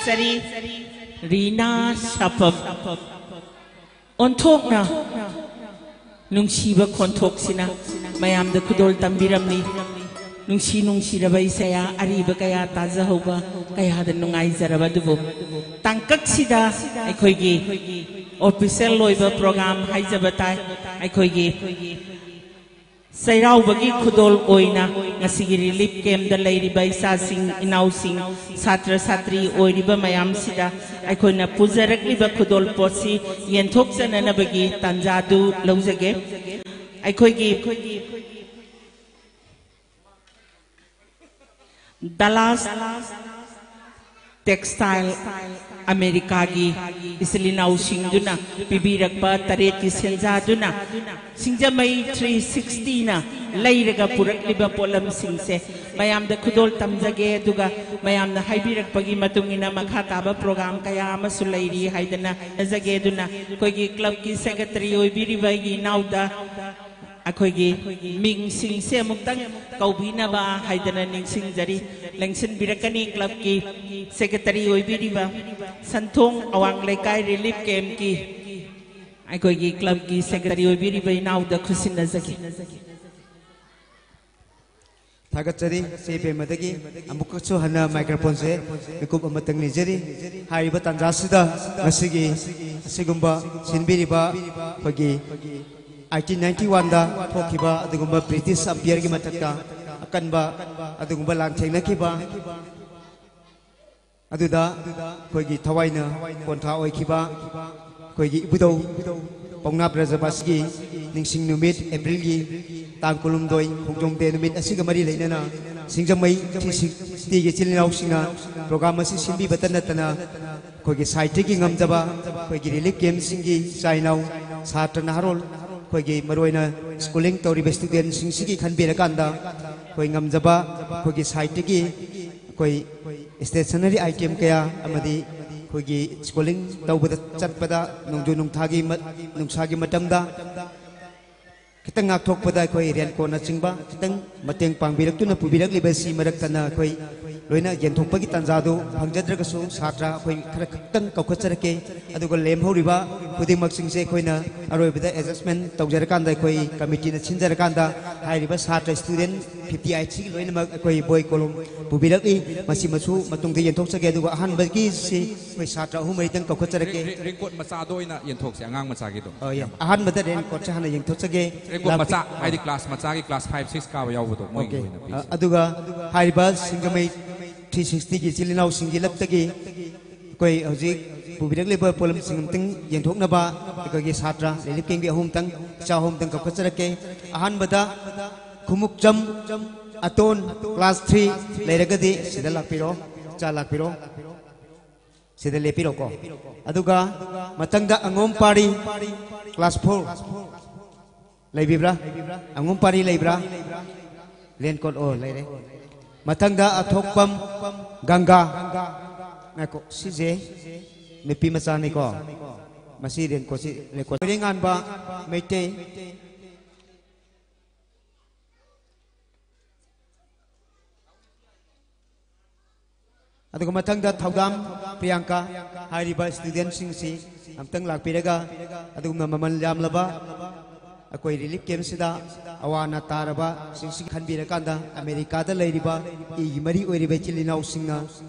ꯆꯔꯤ ꯔꯤꯅꯥ ꯁꯥꯐꯝ꯫ ꯑꯣꯟꯊꯣꯛꯅ ꯅꯨꯡꯁꯤꯕ ꯈꯣꯟꯊꯣꯛꯁꯤꯅ ꯃꯌꯥꯝꯗ ꯈꯨꯗꯣꯜ ꯇꯝꯕꯤꯔꯝꯂꯤ꯫ ꯅꯨꯡꯁꯤ ꯅꯨꯡꯁꯤꯔꯕ ꯏꯁꯩ ꯑꯔꯤꯕ ꯀꯌꯥ ꯇꯥꯖꯍꯧꯕ, ꯀꯌꯥꯗ ꯅꯨꯡꯉꯥꯏꯖꯔꯕ ꯑꯗꯨꯕꯨ, ꯇꯥꯡꯀꯛꯁꯤꯗ ꯑꯩꯈꯣꯏꯒꯤ official ꯑꯣꯏꯕ program ꯍꯥꯏꯖꯕ ꯇꯥꯏ꯫ ꯑꯩꯈꯣꯏꯒꯤ ꯆꯩꯔꯥꯎꯕꯒꯤ ꯈꯨꯗꯣꯜ ꯑꯣꯏꯅ ꯉꯁꯤꯒꯤ relief campꯇ ꯂꯩꯔꯤꯕ ꯏꯆꯥꯁꯤꯡ, ꯏꯅꯥꯎꯁꯤꯡ, ꯁꯥꯇ꯭ꯔ ꯁꯥꯇ꯭ꯔꯤ ꯑꯣꯏꯔꯤꯕ ꯃꯌꯥꯝꯁꯤꯗ ꯑꯩꯈꯣꯏꯅ ꯄꯨꯖꯔꯛꯂꯤꯕ ꯈꯨꯗꯣꯜ ꯄꯣꯠꯁꯤ ꯌꯦꯟꯊꯣꯛꯆꯅꯅꯕꯒꯤ ꯇꯥꯟꯖꯥꯗꯨ ꯂꯧꯖꯒꯦ꯫ ꯑꯩꯈꯣꯏꯒꯤ Dallas Textile, ꯑꯃꯦꯔꯤꯀꯥꯒꯤ ꯏꯆꯤꯜ ꯏꯅꯥꯎꯁꯤꯡꯗꯨꯅ ꯄꯤꯕꯤꯔꯛꯄ ꯇꯔꯦꯠꯀꯤ ꯁꯦꯟꯖꯥꯗꯨꯅ ꯁꯤꯡꯖꯃꯩ three sixtyꯅ ꯂꯩꯔꯒ ꯄꯨꯔꯛꯂꯤꯕ ꯄꯣꯠꯂꯝꯁꯤꯡꯁꯦ ꯃꯌꯥꯝꯗ ꯈꯨꯗꯣꯜ ꯇꯝꯖꯒꯦ꯫ ꯑꯗꯨꯒ ꯃꯌꯥꯝꯅ ꯍꯥꯏꯕꯤꯔꯛꯄꯒꯤ ꯃꯇꯨꯡ ꯏꯟꯅ ꯃꯈꯥ ꯇꯥꯕ program ꯀꯌꯥ ꯑꯃꯁꯨ ꯂꯩꯔꯤ ꯍꯥꯏꯗꯅ ꯍꯥꯏꯖꯒꯦ꯫ ꯑꯗꯨꯅ ꯑꯩꯈꯣꯏꯒꯤ clubꯀꯤ secretary ꯑꯣꯏꯕꯤꯔꯤꯕ ꯑꯩꯒꯤ ꯏꯅꯥꯎꯗ ꯑꯩꯈꯣꯏꯒꯤ ꯃꯤꯡꯁꯤꯡꯁꯦ ꯑꯃꯨꯛꯇꯪ ꯀꯧꯕꯤꯅꯕ ꯍꯥꯏꯗꯅ ꯅꯤꯡꯁꯤꯡꯖꯔꯤ꯫ ꯂꯦꯡꯁꯤꯟꯕꯤꯔꯛꯀꯅꯤ clubꯀꯤ secretary ꯑꯣꯏꯕꯤꯔꯤꯕ ꯁꯟꯊꯣꯡ ꯑꯋꯥꯡ ꯂꯩꯀꯥꯏ relief campꯀꯤ ꯑꯩꯈꯣꯏꯒꯤ clubꯀꯤ secretary ꯑꯣꯏꯕꯤꯔꯤꯕ ꯏꯅꯥꯎꯗ ꯈꯨꯠꯁꯤꯟꯅꯖꯒꯦ꯫ ꯊꯥꯒꯠꯆꯔꯤ꯫ ꯆꯦ ꯄꯦꯝꯃꯗꯒꯤ ꯑꯃꯨꯛꯀꯁꯨ ꯍꯟꯅ microphoneꯁꯦ ꯃꯤꯀꯨꯞ ꯑꯃꯇꯪ ꯅꯤꯖꯔꯤ꯫ ꯍꯥꯏꯔꯤꯕ ꯇꯥꯟꯖꯥꯁꯤꯗ ꯉꯁꯤꯒꯤ ꯑꯁꯤꯒꯨꯝꯕ ꯁꯤꯟꯕꯤꯔꯤꯕ ꯑꯩꯈꯣꯏꯒꯤ eighteen ninety oneꯗ ꯊꯣꯛꯈꯤꯕ ꯑꯗꯨꯒꯨꯝꯕ British Empireꯒꯤ ꯃꯊꯛꯇ ꯑꯀꯟꯕ ꯑꯗꯨꯒꯨꯝꯕ ꯂꯥꯟꯊꯦꯡꯅꯈꯤꯕ ꯑꯗꯨꯗ ꯑꯩꯈꯣꯏꯒꯤ ꯊꯋꯥꯏꯅ ꯄꯣꯟꯊꯥ ꯑꯣꯏꯈꯤꯕ ꯑꯩꯈꯣꯏꯒꯤ ꯏꯕꯨꯙꯧ ꯄꯥꯎꯅꯥ ꯕ꯭ꯔꯖꯕꯥꯁꯤꯒꯤ ꯅꯤꯡꯁꯤꯡ ꯅꯨꯃꯤꯠ Aprilꯒꯤ ꯇꯥꯡ ꯀꯨꯟꯍꯨꯝꯗꯣꯏ ꯈꯣꯡꯖꯣꯝ day ꯅꯨꯃꯤꯠ ꯑꯁꯤꯒ ꯃꯔꯤ ꯂꯩꯅꯅ ꯁꯤꯡꯖꯃꯩ three sixtyꯒꯤ ꯏꯆꯤꯜ ꯏꯅꯥꯎꯁꯤꯡꯅ program ꯑꯁꯤ ꯁꯤꯟꯕꯤꯕꯇ ꯅꯠꯇꯅ ꯑꯩꯈꯣꯏꯒꯤ ꯁꯥꯍꯤꯇ꯭ꯌꯒꯤ ꯉꯝꯖꯕ ꯑꯩꯈꯣꯏꯒꯤ relief campꯁꯤꯡꯒꯤ ꯏꯆꯥ ꯏꯅꯥꯎ ꯁꯥꯇ꯭ꯔ ꯅꯍꯥꯔꯣꯜ ꯑꯩꯈꯣꯏꯒꯤ ꯃꯔꯨꯑꯣꯏꯅ schooling ꯇꯧꯔꯤꯕ studentꯁꯤꯡꯁꯤꯒꯤ ꯈꯟꯕꯤꯔꯀꯥꯟꯗ ꯑꯩꯈꯣꯏ ꯉꯝꯖꯕ ꯑꯩꯈꯣꯏꯒꯤ ꯁꯥꯍꯤꯇ꯭ꯌꯒꯤ ꯑꯩꯈꯣꯏ stationery item ꯀꯌꯥ ꯑꯃꯗꯤ ꯑꯩꯈꯣꯏꯒꯤ schooling ꯇꯧꯕꯗ ꯆꯠꯄꯗ ꯅꯣꯡꯖꯨ ꯅꯨꯡꯊꯥꯒꯤ ꯃ- ꯅꯨꯡꯁꯥꯒꯤ ꯃꯇꯝꯗ ꯈꯤꯇꯪ ꯉꯥꯛꯊꯣꯛꯄꯗ ꯑꯩꯈꯣꯏ raincoatꯅꯆꯤꯡꯕ ꯈꯤꯇꯪ ꯃꯇꯦꯡ ꯄꯥꯡꯕꯤꯔꯛꯇꯨꯅ ꯄꯨꯕꯤꯔꯛꯂꯤꯕꯁꯤ ꯃꯔꯛ ꯊꯠꯅ ꯑꯩꯈꯣꯏ ꯂꯣꯏꯅ ꯌꯦꯟꯊꯣꯛꯄꯒꯤ ꯇꯥꯟꯖꯥꯗꯨ ꯐꯪꯖꯗ꯭ꯔꯒꯁꯨ, ꯁꯥꯇ꯭ꯔ ꯑꯩꯈꯣꯏ ꯈꯔ ꯈꯛꯇꯪ ꯀꯧꯈꯠꯆꯔꯛꯀꯦ꯫ ꯑꯗꯨꯒ ꯂꯦꯝꯍꯧꯔꯤꯕ ꯈꯨꯗꯤꯡꯃꯛꯁꯤꯡꯁꯦ ꯑꯩꯈꯣꯏꯅ ꯑꯔꯣꯏꯕꯗ adjustment ꯇꯧꯖꯔꯀꯥꯟꯗ, ꯑꯩꯈꯣꯏ ꯀꯃꯤꯇꯤꯅ ꯁꯤꯟꯖꯔꯀꯥꯟꯗ, ꯍꯥꯏꯔꯤꯕ ꯁꯥꯇ꯭ꯔ student fifty eight ꯁꯤꯒꯤ ꯂꯣꯏꯅꯃꯛ ꯑꯩꯈꯣꯏ ꯕꯣꯏ ꯀꯣꯂꯣꯝ ꯄꯨꯕꯤꯔꯛꯏ꯫ ꯃꯁꯤ ꯃꯁꯨ ꯃꯇꯨꯡꯗ ꯌꯦꯟꯊꯣꯛꯆꯒꯦ꯫ ꯑꯗꯨꯒ ꯑꯍꯥꯟꯕꯒꯤꯁꯤ ꯑꯩꯈꯣꯏ ꯁꯥꯇ꯭ꯔ ꯑꯍꯨꯝ ꯃꯔꯤꯇꯪ ꯀꯧꯈꯠꯆꯔꯛꯀꯦ꯫ ꯔꯦ-, raincoat ꯃꯆꯥꯗ ꯑꯣꯏꯅ ꯌꯦꯟꯊꯣꯛꯁꯦ, ꯑꯉꯥꯡ ꯃꯆꯥꯒꯤꯗꯣ꯫ ꯑ, ꯌꯥꯝ ꯑꯍꯥꯟꯕꯗ raincoat ꯁꯦ ꯍꯥꯟꯅ ꯌꯦꯟꯊꯣꯛꯆꯒꯦ꯫ Raincoat ꯂꯥꯛꯄꯤ-, ꯃꯆꯥ, ꯍꯥꯏꯗꯤ class ꯃꯆꯥꯒꯤ, class five, six ꯀꯥꯕ ꯌꯥꯎꯕꯗꯣ, ꯃꯣꯏꯒꯤ OK꯫ ꯑꯣꯏꯅ ꯑ, ꯄꯤꯁꯦ꯫ ꯑꯗꯨꯒ ꯍꯥꯏꯔꯤꯕ ꯁꯤꯡꯖꯃꯩ three sixty ꯒꯤ ꯏꯆꯤꯜ ꯏꯅꯥꯎꯁꯤꯡꯒꯤ ꯂꯛꯇꯒꯤ ꯑꯩꯈꯣꯏ ꯍꯧꯖꯤꯛ ꯄꯨꯕꯤꯔꯛꯂꯤꯕ ꯄꯣꯠꯂꯝꯁꯤꯡ ꯑꯃꯇꯪ ꯌꯦꯟꯊꯣꯛꯅꯕ ꯑꯩꯈꯣꯏꯒꯤ ꯁꯥꯇ꯭ꯔ ꯂꯤꯂꯤꯞ ꯀꯦꯝꯒꯤ ꯑꯍꯨꯝꯇꯪ, ꯏꯆꯥ ꯑꯍꯨꯝꯇꯪ ꯀꯧꯈꯠꯆꯔꯛꯀꯦ꯫ ꯑꯍꯥꯟꯕꯗ ꯈꯨꯃꯨꯛꯆꯝ ꯑꯇꯣꯟ, class three ꯂꯩꯔꯒꯗꯤ ꯁꯤꯗ ꯂꯥꯛꯄꯤꯔꯣ, ꯏꯆꯥ ꯂꯥꯛꯄꯤꯔꯣ꯫ ꯁꯤꯗ ꯂꯦꯞꯄꯤꯔꯣꯀꯣ꯫ ꯑꯗꯨꯒ ꯃꯊꯪꯗ ꯑꯉꯣꯝ ꯄꯥꯔꯤ, class four꯫ ꯂꯩꯕꯤꯕ꯭ꯔꯥ? ꯑꯉꯣꯝ ꯄꯥꯔꯤ ꯂꯩꯕ꯭ꯔꯥ? Raincoat, ꯑꯣ, ꯂꯩꯔꯦ꯫ ꯃꯊꯪꯗ ꯑꯊꯣꯛꯄꯝ ꯒꯪꯒꯥ꯫ ꯉꯥꯏꯈꯣ, ꯁꯤꯁꯦ ꯅꯨꯄꯤ ꯃꯆꯥꯅꯤꯀꯣ꯫ ꯃꯁꯤ raincoat ꯁꯤ, raincoat꯫ ꯀꯣꯏꯔꯦꯡꯉꯥꯟꯕ ꯃꯩꯇꯩ꯫ ꯑꯗꯨꯒ ꯃꯊꯪꯗ ꯊꯧꯗꯥꯝ ꯄ꯭ꯔꯤꯌꯥꯡꯀꯥ꯫ ꯍꯥꯏꯔꯤꯕ student ꯁꯤꯡꯁꯤ ꯑꯝꯇꯪ ꯂꯥꯛꯄꯤꯔꯒ, ꯑꯗꯨꯒꯨꯝꯅ ꯃꯃꯜ ꯌꯥꯝꯂꯕ ꯑꯩꯈꯣꯏ ꯔꯤꯂꯤꯐ ꯀꯦꯝꯁꯤꯗ ꯑꯋꯥ ꯑꯅꯥ ꯇꯥꯔꯕꯁꯤꯡꯁꯤ ꯈꯟꯕꯤꯔꯀꯥꯟꯗ, ꯑꯃꯦꯔꯤꯀꯥꯗ ꯂꯩꯔꯤꯕ ꯏꯒꯤ ꯃꯔꯤ ꯑꯣꯏꯔꯤꯕ ꯏꯆꯤꯜ ꯏꯅꯥꯎꯁꯤꯡꯅ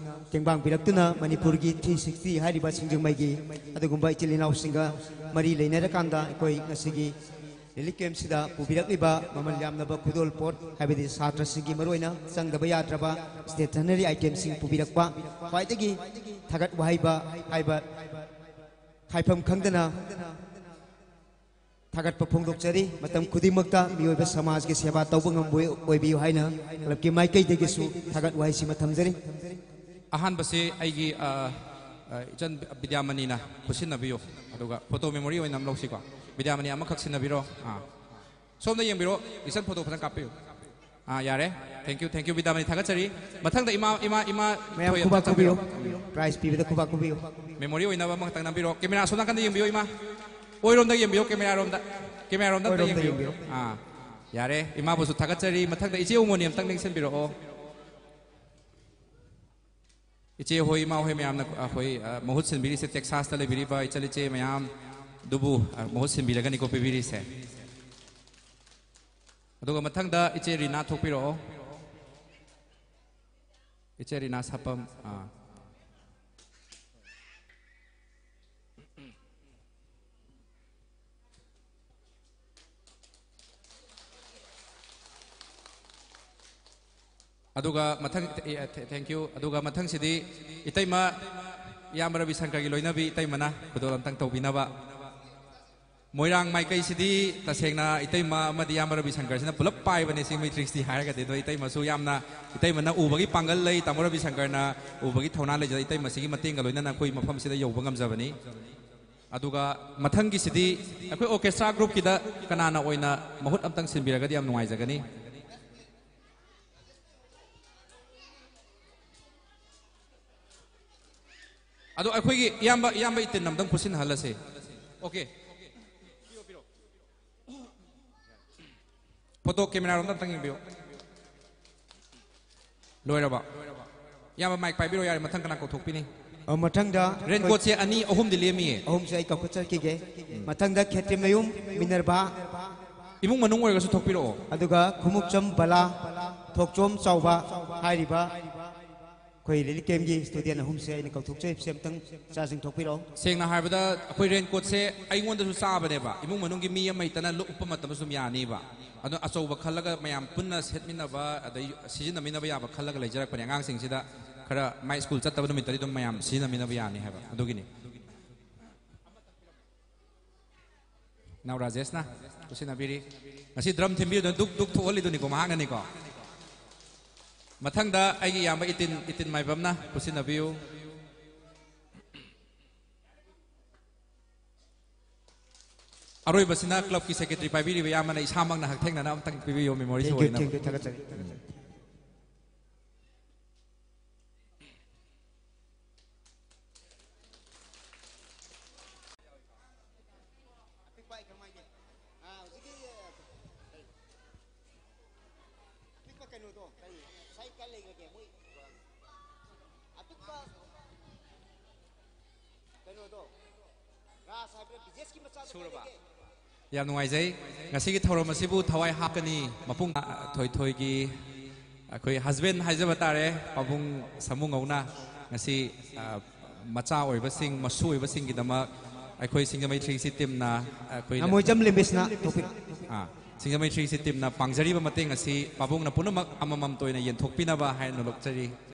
ꯇꯦꯡꯕꯥꯡꯕꯤꯔꯛꯇꯨꯅ, ꯃꯅꯤꯄꯨꯔꯒꯤ three sixty ꯍꯥꯏꯔꯤꯕ ꯁꯤꯡꯖꯃꯩꯒꯤ ꯑꯗꯨꯒꯨꯝꯕ ꯏꯆꯤꯜ ꯏꯅꯥꯎꯁꯤꯡꯒ ꯃꯔꯤ ꯂꯩꯅꯔꯀꯥꯟꯗ, ꯑꯩꯈꯣꯏ ꯉꯁꯤꯒꯤ ꯔꯤꯂꯤꯐ ꯀꯦꯝꯁꯤꯗ ꯄꯨꯕꯤꯔꯛꯂꯤꯕ ꯃꯃꯜ ꯌꯥꯝꯂꯕ ꯈꯨꯗꯣꯜ ꯄꯣꯠ, ꯍꯥꯏꯕꯗꯤ ꯁꯥꯇ꯭ꯔꯁꯤꯡꯒꯤ ꯃꯔꯨꯑꯣꯏꯅ ꯆꯪꯗꯕ ꯌꯥꯗ꯭ꯔꯕ stationery itemꯁꯤꯡ ꯄꯨꯕꯤꯔꯛꯄ, ꯈ꯭ꯋꯥꯏꯗꯒꯤ ꯊꯥꯒꯠ ꯋꯥꯍꯩꯕ ꯍꯥꯏꯕ ꯍꯥꯏꯐꯝ ꯈꯪꯗꯅ ꯊꯥꯒꯠꯄ ꯐꯣꯡꯗꯣꯛꯆꯔꯤ꯫ ꯃꯇꯝ ꯈꯨꯗꯤꯡꯃꯛꯇ ꯃꯤꯑꯣꯏꯕ ꯁꯃꯥꯖꯒꯤ ꯁꯦꯕꯥ ꯇꯧꯕ ꯉꯝꯕ ꯑꯣꯏꯕꯤꯌꯨ ꯍꯥꯏꯅ clubꯀꯤ ꯃꯥꯏꯀꯩꯗꯒꯤꯁꯨ ꯊꯥꯒꯠ ꯋꯥꯍꯩꯁꯤꯃ ꯊꯝꯖꯔꯤ꯫ ꯑꯍꯥꯟꯕꯁꯤ ꯑꯩꯒꯤ, ꯑ, ꯑ, ꯏꯆꯟ ꯕꯤꯗ꯭ꯌꯥꯃꯅꯤꯅ ꯈꯨꯠꯁꯤꯟꯅꯕꯤꯌꯨ꯫ ꯑꯗꯨꯒ photo memory ꯑꯣꯏꯅ ꯑꯃ ꯂꯧꯁꯤꯀꯣ꯫ ꯕꯤꯗ꯭ꯌꯥꯃꯅꯤ, ꯑꯃꯈꯛ ꯁꯤꯟꯅꯕꯤꯔꯣ꯫ ꯑꯥ꯫ ꯁꯣꯝꯗ ꯌꯦꯡꯕꯤꯔꯣ, ꯏꯆꯟ photo ꯐꯖꯅ ꯀꯥꯞꯄꯤꯌꯨ꯫ ꯑꯥ, ꯌꯥꯔꯦ꯫ Thank you, thank you, ꯕꯤꯗ꯭ꯌꯥꯃꯅꯤ, ꯊꯥꯒꯠꯆꯔꯤ꯫ ꯃꯊꯪꯗ ꯏꯃꯥ, ꯏꯃꯥ, ꯏꯃꯥ ꯃꯌꯥꯝ ꯊꯣꯏ ꯈꯨꯕꯥꯛ ꯑꯝꯇ ꯈꯨꯕꯤꯌꯨ꯫ ꯆꯪꯕꯤꯔꯣ꯫ Prize ꯄꯤꯕꯗ ꯈꯨꯕꯥꯛ ꯈꯨꯕꯤꯌꯨ꯫ Memory ꯑꯣꯏꯅꯕ ꯑꯃꯈꯛꯇꯪ ꯅꯝꯕꯤꯔꯣ꯫ Camera ꯑꯁꯣꯝ ꯅꯥꯀꯟꯗ ꯌꯦꯡꯕꯤꯌꯨ, ꯏꯃꯥ꯫ ꯑꯣꯏꯔꯣꯝꯗ ꯌꯦꯡꯕꯤꯌꯨ, camera ꯔꯣꯝꯗ꯫ Camera ꯔꯣꯝꯗ ꯑꯝꯇ ꯑꯣꯏꯔꯣꯝꯗ ꯌꯦꯡꯕꯤꯌꯨ꯫ ꯌꯦꯡꯕꯤꯌꯨ꯫ ꯑꯥ, ꯌꯥꯔꯦ꯫ ꯏꯃꯥꯕꯨꯁꯨ ꯊꯥꯒꯠꯆꯔꯤ꯫ ꯃꯊꯪꯗ ꯏꯆꯦ ꯎꯃꯣꯅꯤ ꯑꯝꯇꯪ ꯂꯦꯡꯁꯤꯟꯕꯤꯔꯛꯑꯣ꯫ ꯏꯆꯦ ꯍꯣꯏ, ꯏꯃꯥ ꯍꯣꯏ ꯃꯌꯥꯝꯅ ꯑꯩꯈꯣꯏ, ꯑ, ꯃꯍꯨꯠ ꯁꯤꯟꯕꯤꯔꯤꯁꯦ, ꯇꯦꯛꯁꯥꯁꯇ ꯂꯩꯕꯤꯔꯤꯕ ꯏꯆꯜ ꯏꯆꯦ ꯃꯌꯥꯝ ꯑꯗꯨꯕꯨ, ꯑ, ꯃꯍꯨꯠ ꯁꯤꯟꯕꯤꯔꯒꯅꯤꯀꯣ ꯄꯤꯕꯤꯔꯤꯁꯦ꯫ ꯑꯗꯨꯒ ꯃꯊꯪꯗ ꯏꯆꯦ ꯔꯤꯅꯥ ꯊꯣꯛꯄꯤꯔꯛꯑꯣ꯫ ꯏꯆꯦ ꯔꯤꯅꯥ ꯁꯥꯄꯝ, ꯑꯥ꯫ ꯑꯗꯨꯒ ꯃꯊꯪ, ꯑꯦ, ꯑꯦ, ꯊꯦ-, thank you꯫ ꯑꯗꯨꯒ ꯃꯊꯪꯁꯤꯗꯤ ꯏꯇꯩꯃ, ꯏꯌꯥꯝꯕ ꯔꯕꯤ ꯁꯪꯀꯔꯒꯤ ꯂꯣꯏꯅꯕꯤ ꯏꯇꯩꯃꯅ ꯈꯨꯗꯣꯜ ꯑꯝꯇꯪ ꯇꯧꯕꯤꯅꯕ꯫ ꯃꯣꯏꯔꯥꯡ ꯃꯥꯏꯀꯩꯁꯤꯗꯤ ꯇꯁꯦꯡꯅ ꯏꯇꯩꯃ ꯑꯃꯗꯤ ꯏꯌꯥꯝꯕ ꯔꯕꯤ ꯁꯪꯀꯔꯁꯤꯅ ꯄꯨꯂꯞ ꯄꯥꯏꯕꯅꯦ ꯁꯤ ꯃꯦꯇ꯭ꯔꯤꯛꯁꯇꯤ ꯍꯥꯏꯔꯒꯗꯤ꯫ ꯑꯗꯣ ꯏꯇꯩꯃꯁꯨ ꯌꯥꯝꯅ, ꯏꯇꯩꯃꯅ ꯎꯕꯒꯤ ꯄꯥꯡꯒꯜ ꯂꯩ, ꯇꯥꯃꯣ ꯔꯕꯤ ꯁꯪꯀꯔꯅ ꯎꯕꯒꯤ ꯊꯧꯅꯥ ꯂꯩꯖꯩ꯫ ꯏꯇꯩꯃꯁꯤꯒꯤ ꯃꯇꯦꯡꯒ ꯂꯣꯏꯅꯅ ꯑꯩꯈꯣꯏ ꯃꯐꯝꯁꯤꯗ ꯌꯧꯕ ꯉꯝꯖꯕꯅꯤ꯫ ꯑꯗꯨꯒ ꯃꯊꯪꯒꯤꯁꯤꯗꯤ ꯑꯩꯈꯣꯏ ꯑꯣꯔꯀꯦꯁꯇ꯭ꯔꯥ ꯒ꯭ꯔꯨꯞꯀꯤꯗ ꯀꯅꯥꯅ ꯑꯣꯏꯅ ꯃꯍꯨꯠ ꯑꯝꯇꯪ ꯁꯤꯟꯕꯤꯔꯒꯗꯤ ꯌꯥꯝ ꯅꯨꯡꯉꯥꯏꯖꯒꯅꯤ꯫ ꯑꯗꯣ ꯑꯩꯈꯣꯏꯒꯤ ꯏꯌꯥꯝꯕ, ꯏꯌꯥꯝꯕ ꯏꯇꯤꯟ ꯑꯝꯇꯪ ꯈꯨꯠꯁꯤꯟꯅꯍꯜꯂꯁꯦ꯫ ꯑꯣꯀꯦ꯫ ꯐꯣꯇꯣ ꯀꯦꯃꯦꯔꯥꯔꯣꯝꯗ ꯑꯝꯇꯪ ꯌꯦꯡꯕꯤꯌꯨ꯫ ꯂꯣꯏꯔꯕ? ꯏꯌꯥꯝꯕ ꯃꯥꯏꯛ ꯄꯥꯏꯕꯤꯔꯣ ꯌꯥꯔꯦ, ꯃꯊꯪ ꯀꯅꯥ ꯀꯧꯊꯣꯛꯄꯤꯅꯤ? ꯑ, ꯃꯊꯪꯗ ꯔꯦꯟꯀꯣꯠꯁꯦ ꯑꯅꯤ ꯑꯍꯨꯝꯗꯤ ꯂꯦꯝꯃꯤꯌꯦ꯫ ꯑꯍꯨꯝꯁꯦ ꯑꯩ ꯀꯧꯈꯠꯆꯔꯛꯈꯤꯒꯦ꯫ ꯎꯝ꯫ ꯃꯊꯪꯗ ꯈꯦꯇ꯭ꯔꯤꯃꯌꯨꯝ ꯃꯤꯅꯔꯚꯥ꯫ ꯏꯃꯨꯡ ꯃꯅꯨꯡ ꯑꯣꯏꯔꯒꯁꯨ ꯊꯣꯛꯄꯤꯔꯛꯑꯣ꯫ ꯑꯗꯨꯒ ꯈꯨꯃꯨꯛꯆꯝ ꯕꯂꯥ, ꯊꯣꯛꯆꯣꯝ ꯆꯥꯎꯕ ꯍꯥꯏꯔꯤꯕ ꯑꯩꯈꯣꯏ ꯔꯤꯂꯤꯐ ꯀꯦꯝꯒꯤ ꯁ꯭ꯇꯨꯗꯦꯟ ꯑꯍꯨꯝꯁꯦ ꯑꯩꯅ ꯀꯧꯊꯣꯛꯆꯔꯤꯕꯁꯦ ꯑꯃꯨꯛꯇꯪ ꯏꯆꯥꯁꯤꯡ ꯊꯣꯛꯄꯤꯔꯛꯑꯣ꯫ ꯁꯦꯡꯅ ꯍꯥꯏꯔꯕꯗ ꯑꯩꯈꯣꯏ ꯔꯦꯟꯀꯣꯠꯁꯦ ꯑꯩꯉꯣꯟꯗꯁꯨ ꯆꯥꯕꯅꯦꯕ, ꯏꯃꯨꯡ ꯃꯅꯨꯡꯒꯤ ꯃꯤ ꯑꯃ ꯍꯦꯛꯇꯅ ꯂꯨꯞꯄ ꯃꯇꯝꯗꯁꯨ ꯑꯗꯨꯝ ꯌꯥꯅꯤꯕ꯫ ꯑꯗꯣ ꯑꯆꯧꯕ ꯈꯜꯂꯒ ꯃꯌꯥꯝ ꯄꯨꯟꯅ ꯁꯦꯠꯃꯤꯟꯅꯕ, ꯑꯗꯩ ꯁꯤꯖꯤꯟꯅꯃꯤꯟꯅꯕ ꯌꯥꯕ ꯈꯜꯂꯒ ꯂꯩꯖꯔꯛꯄꯅꯦ꯫ ꯑꯉꯥꯡꯁꯤꯡꯁꯤꯗ ꯈꯔ ꯃꯥꯏ ꯁ꯭ꯀꯨꯜ ꯆꯠꯇꯕ ꯅꯨꯃꯤꯠꯇꯗꯤ ꯑꯗꯨꯝ ꯃꯌꯥꯝ ꯁꯤꯖꯤꯟꯅꯃꯤꯟꯅꯕ ꯌꯥꯅꯤ ꯍꯥꯏꯕ ꯑꯗꯨꯒꯤꯅꯤ꯫ ꯏꯅꯥꯎ ꯔꯥꯖꯦꯁꯅ ꯈꯨꯠꯁꯤꯟꯅꯕꯤꯔꯤ꯫ ꯉꯁꯤ ꯗ꯭ꯔꯝ ꯊꯤꯟꯕꯤꯗꯨꯅ ꯗꯨꯛ ꯗꯨꯛ ꯊꯣꯛꯍꯜꯂꯤꯗꯨꯅꯤꯀꯣ, ꯃꯍꯥꯛꯅꯅꯤꯀꯣ꯫ ꯃꯊꯪꯗ ꯑꯩꯒꯤ ꯏꯌꯥꯝꯕ ꯏꯇꯤꯟ, ꯏꯇꯤꯟ ꯃꯥꯏꯕꯝꯅ ꯈꯨꯠꯁꯤꯟꯅꯕꯤꯌꯨ꯫ ꯑꯔꯣꯏꯕꯁꯤꯅ ꯀ꯭ꯂꯕꯀꯤ ꯁꯦꯀ꯭ꯔꯦꯇꯔꯤ ꯄꯥꯏꯕꯤꯔꯤꯕ ꯏꯌꯥꯝꯕꯅ ꯏꯁꯥꯃꯛꯅ ꯍꯛꯊꯦꯡꯅꯅ ꯑꯝꯇꯪ ꯄꯤꯕꯤꯌꯨ, ꯃꯦꯃꯣꯔꯤꯁꯨ Thank you, ꯑꯣꯏꯅꯕ꯫ Thank you, ꯊꯥꯒꯠꯆꯔꯤ, ꯊꯥꯒꯠꯆꯔꯤ꯫ ꯑꯄꯤꯛꯄ ꯑꯩ ꯀꯃꯥꯏꯅ? ꯑꯥ, ꯍꯧꯖꯤꯛꯀꯤ, ꯑ, ꯀꯔꯤ? ꯑꯄꯤꯛꯄ ꯀꯩꯅꯣꯗꯣ, ꯀꯔꯤ? ꯉꯁꯥꯏ ꯀꯥꯏ ꯂꯩꯈ꯭ꯔꯒꯦ? ꯃꯣꯏ ꯌꯥꯝ ꯅꯨꯡꯉꯥꯏꯖꯩ꯫ ꯉꯁꯤꯒꯤ ꯊꯧꯔꯝ ꯑꯁꯤꯕꯨ ꯊꯋꯥꯏ ꯍꯥꯞꯀꯅꯤ꯫ ꯃꯄꯨꯡ ꯊꯣꯏꯊꯣꯏꯒꯤ ꯑꯩꯈꯣꯏ ꯍꯁꯕꯦꯟ ꯍꯥꯏꯖꯕ ꯇꯥꯔꯦ, ꯄꯥꯕꯨꯡ ꯁꯥꯃꯨ ꯉꯧꯅ ꯉꯁꯤ, ꯑ, ꯃꯆꯥ ꯑꯣꯏꯕꯁꯤꯡ, ꯃꯁꯨ ꯑꯣꯏꯕꯁꯤꯡꯒꯤꯗꯃꯛ ꯑꯩꯈꯣꯏ ꯁꯤꯡꯖꯃꯩ ꯊ꯭ꯔꯤ ꯁꯤ ꯇꯤꯝꯅ, ꯑꯩꯈꯣꯏ ꯅꯃꯣꯏꯖꯝ ꯂꯤꯃꯤꯁꯅ ꯊꯣꯛꯄꯤꯔꯣ꯫ ꯑꯥ, ꯁꯤꯡꯖꯃꯩ ꯊ꯭ꯔꯤ ꯁꯤ ꯇꯤꯝꯅ ꯄꯥꯡꯖꯔꯤꯕ ꯃꯇꯦꯡ ꯑꯁꯤ ꯄꯥꯕꯨꯡꯅ ꯄꯨꯝꯅꯃꯛ ꯑꯃꯃꯝꯇ ꯑꯣꯏꯅ ꯌꯦꯟꯊꯣꯛꯄꯤꯅꯕ ꯍꯥꯏꯅ ꯅꯣꯂꯣꯛꯆꯔꯤ꯫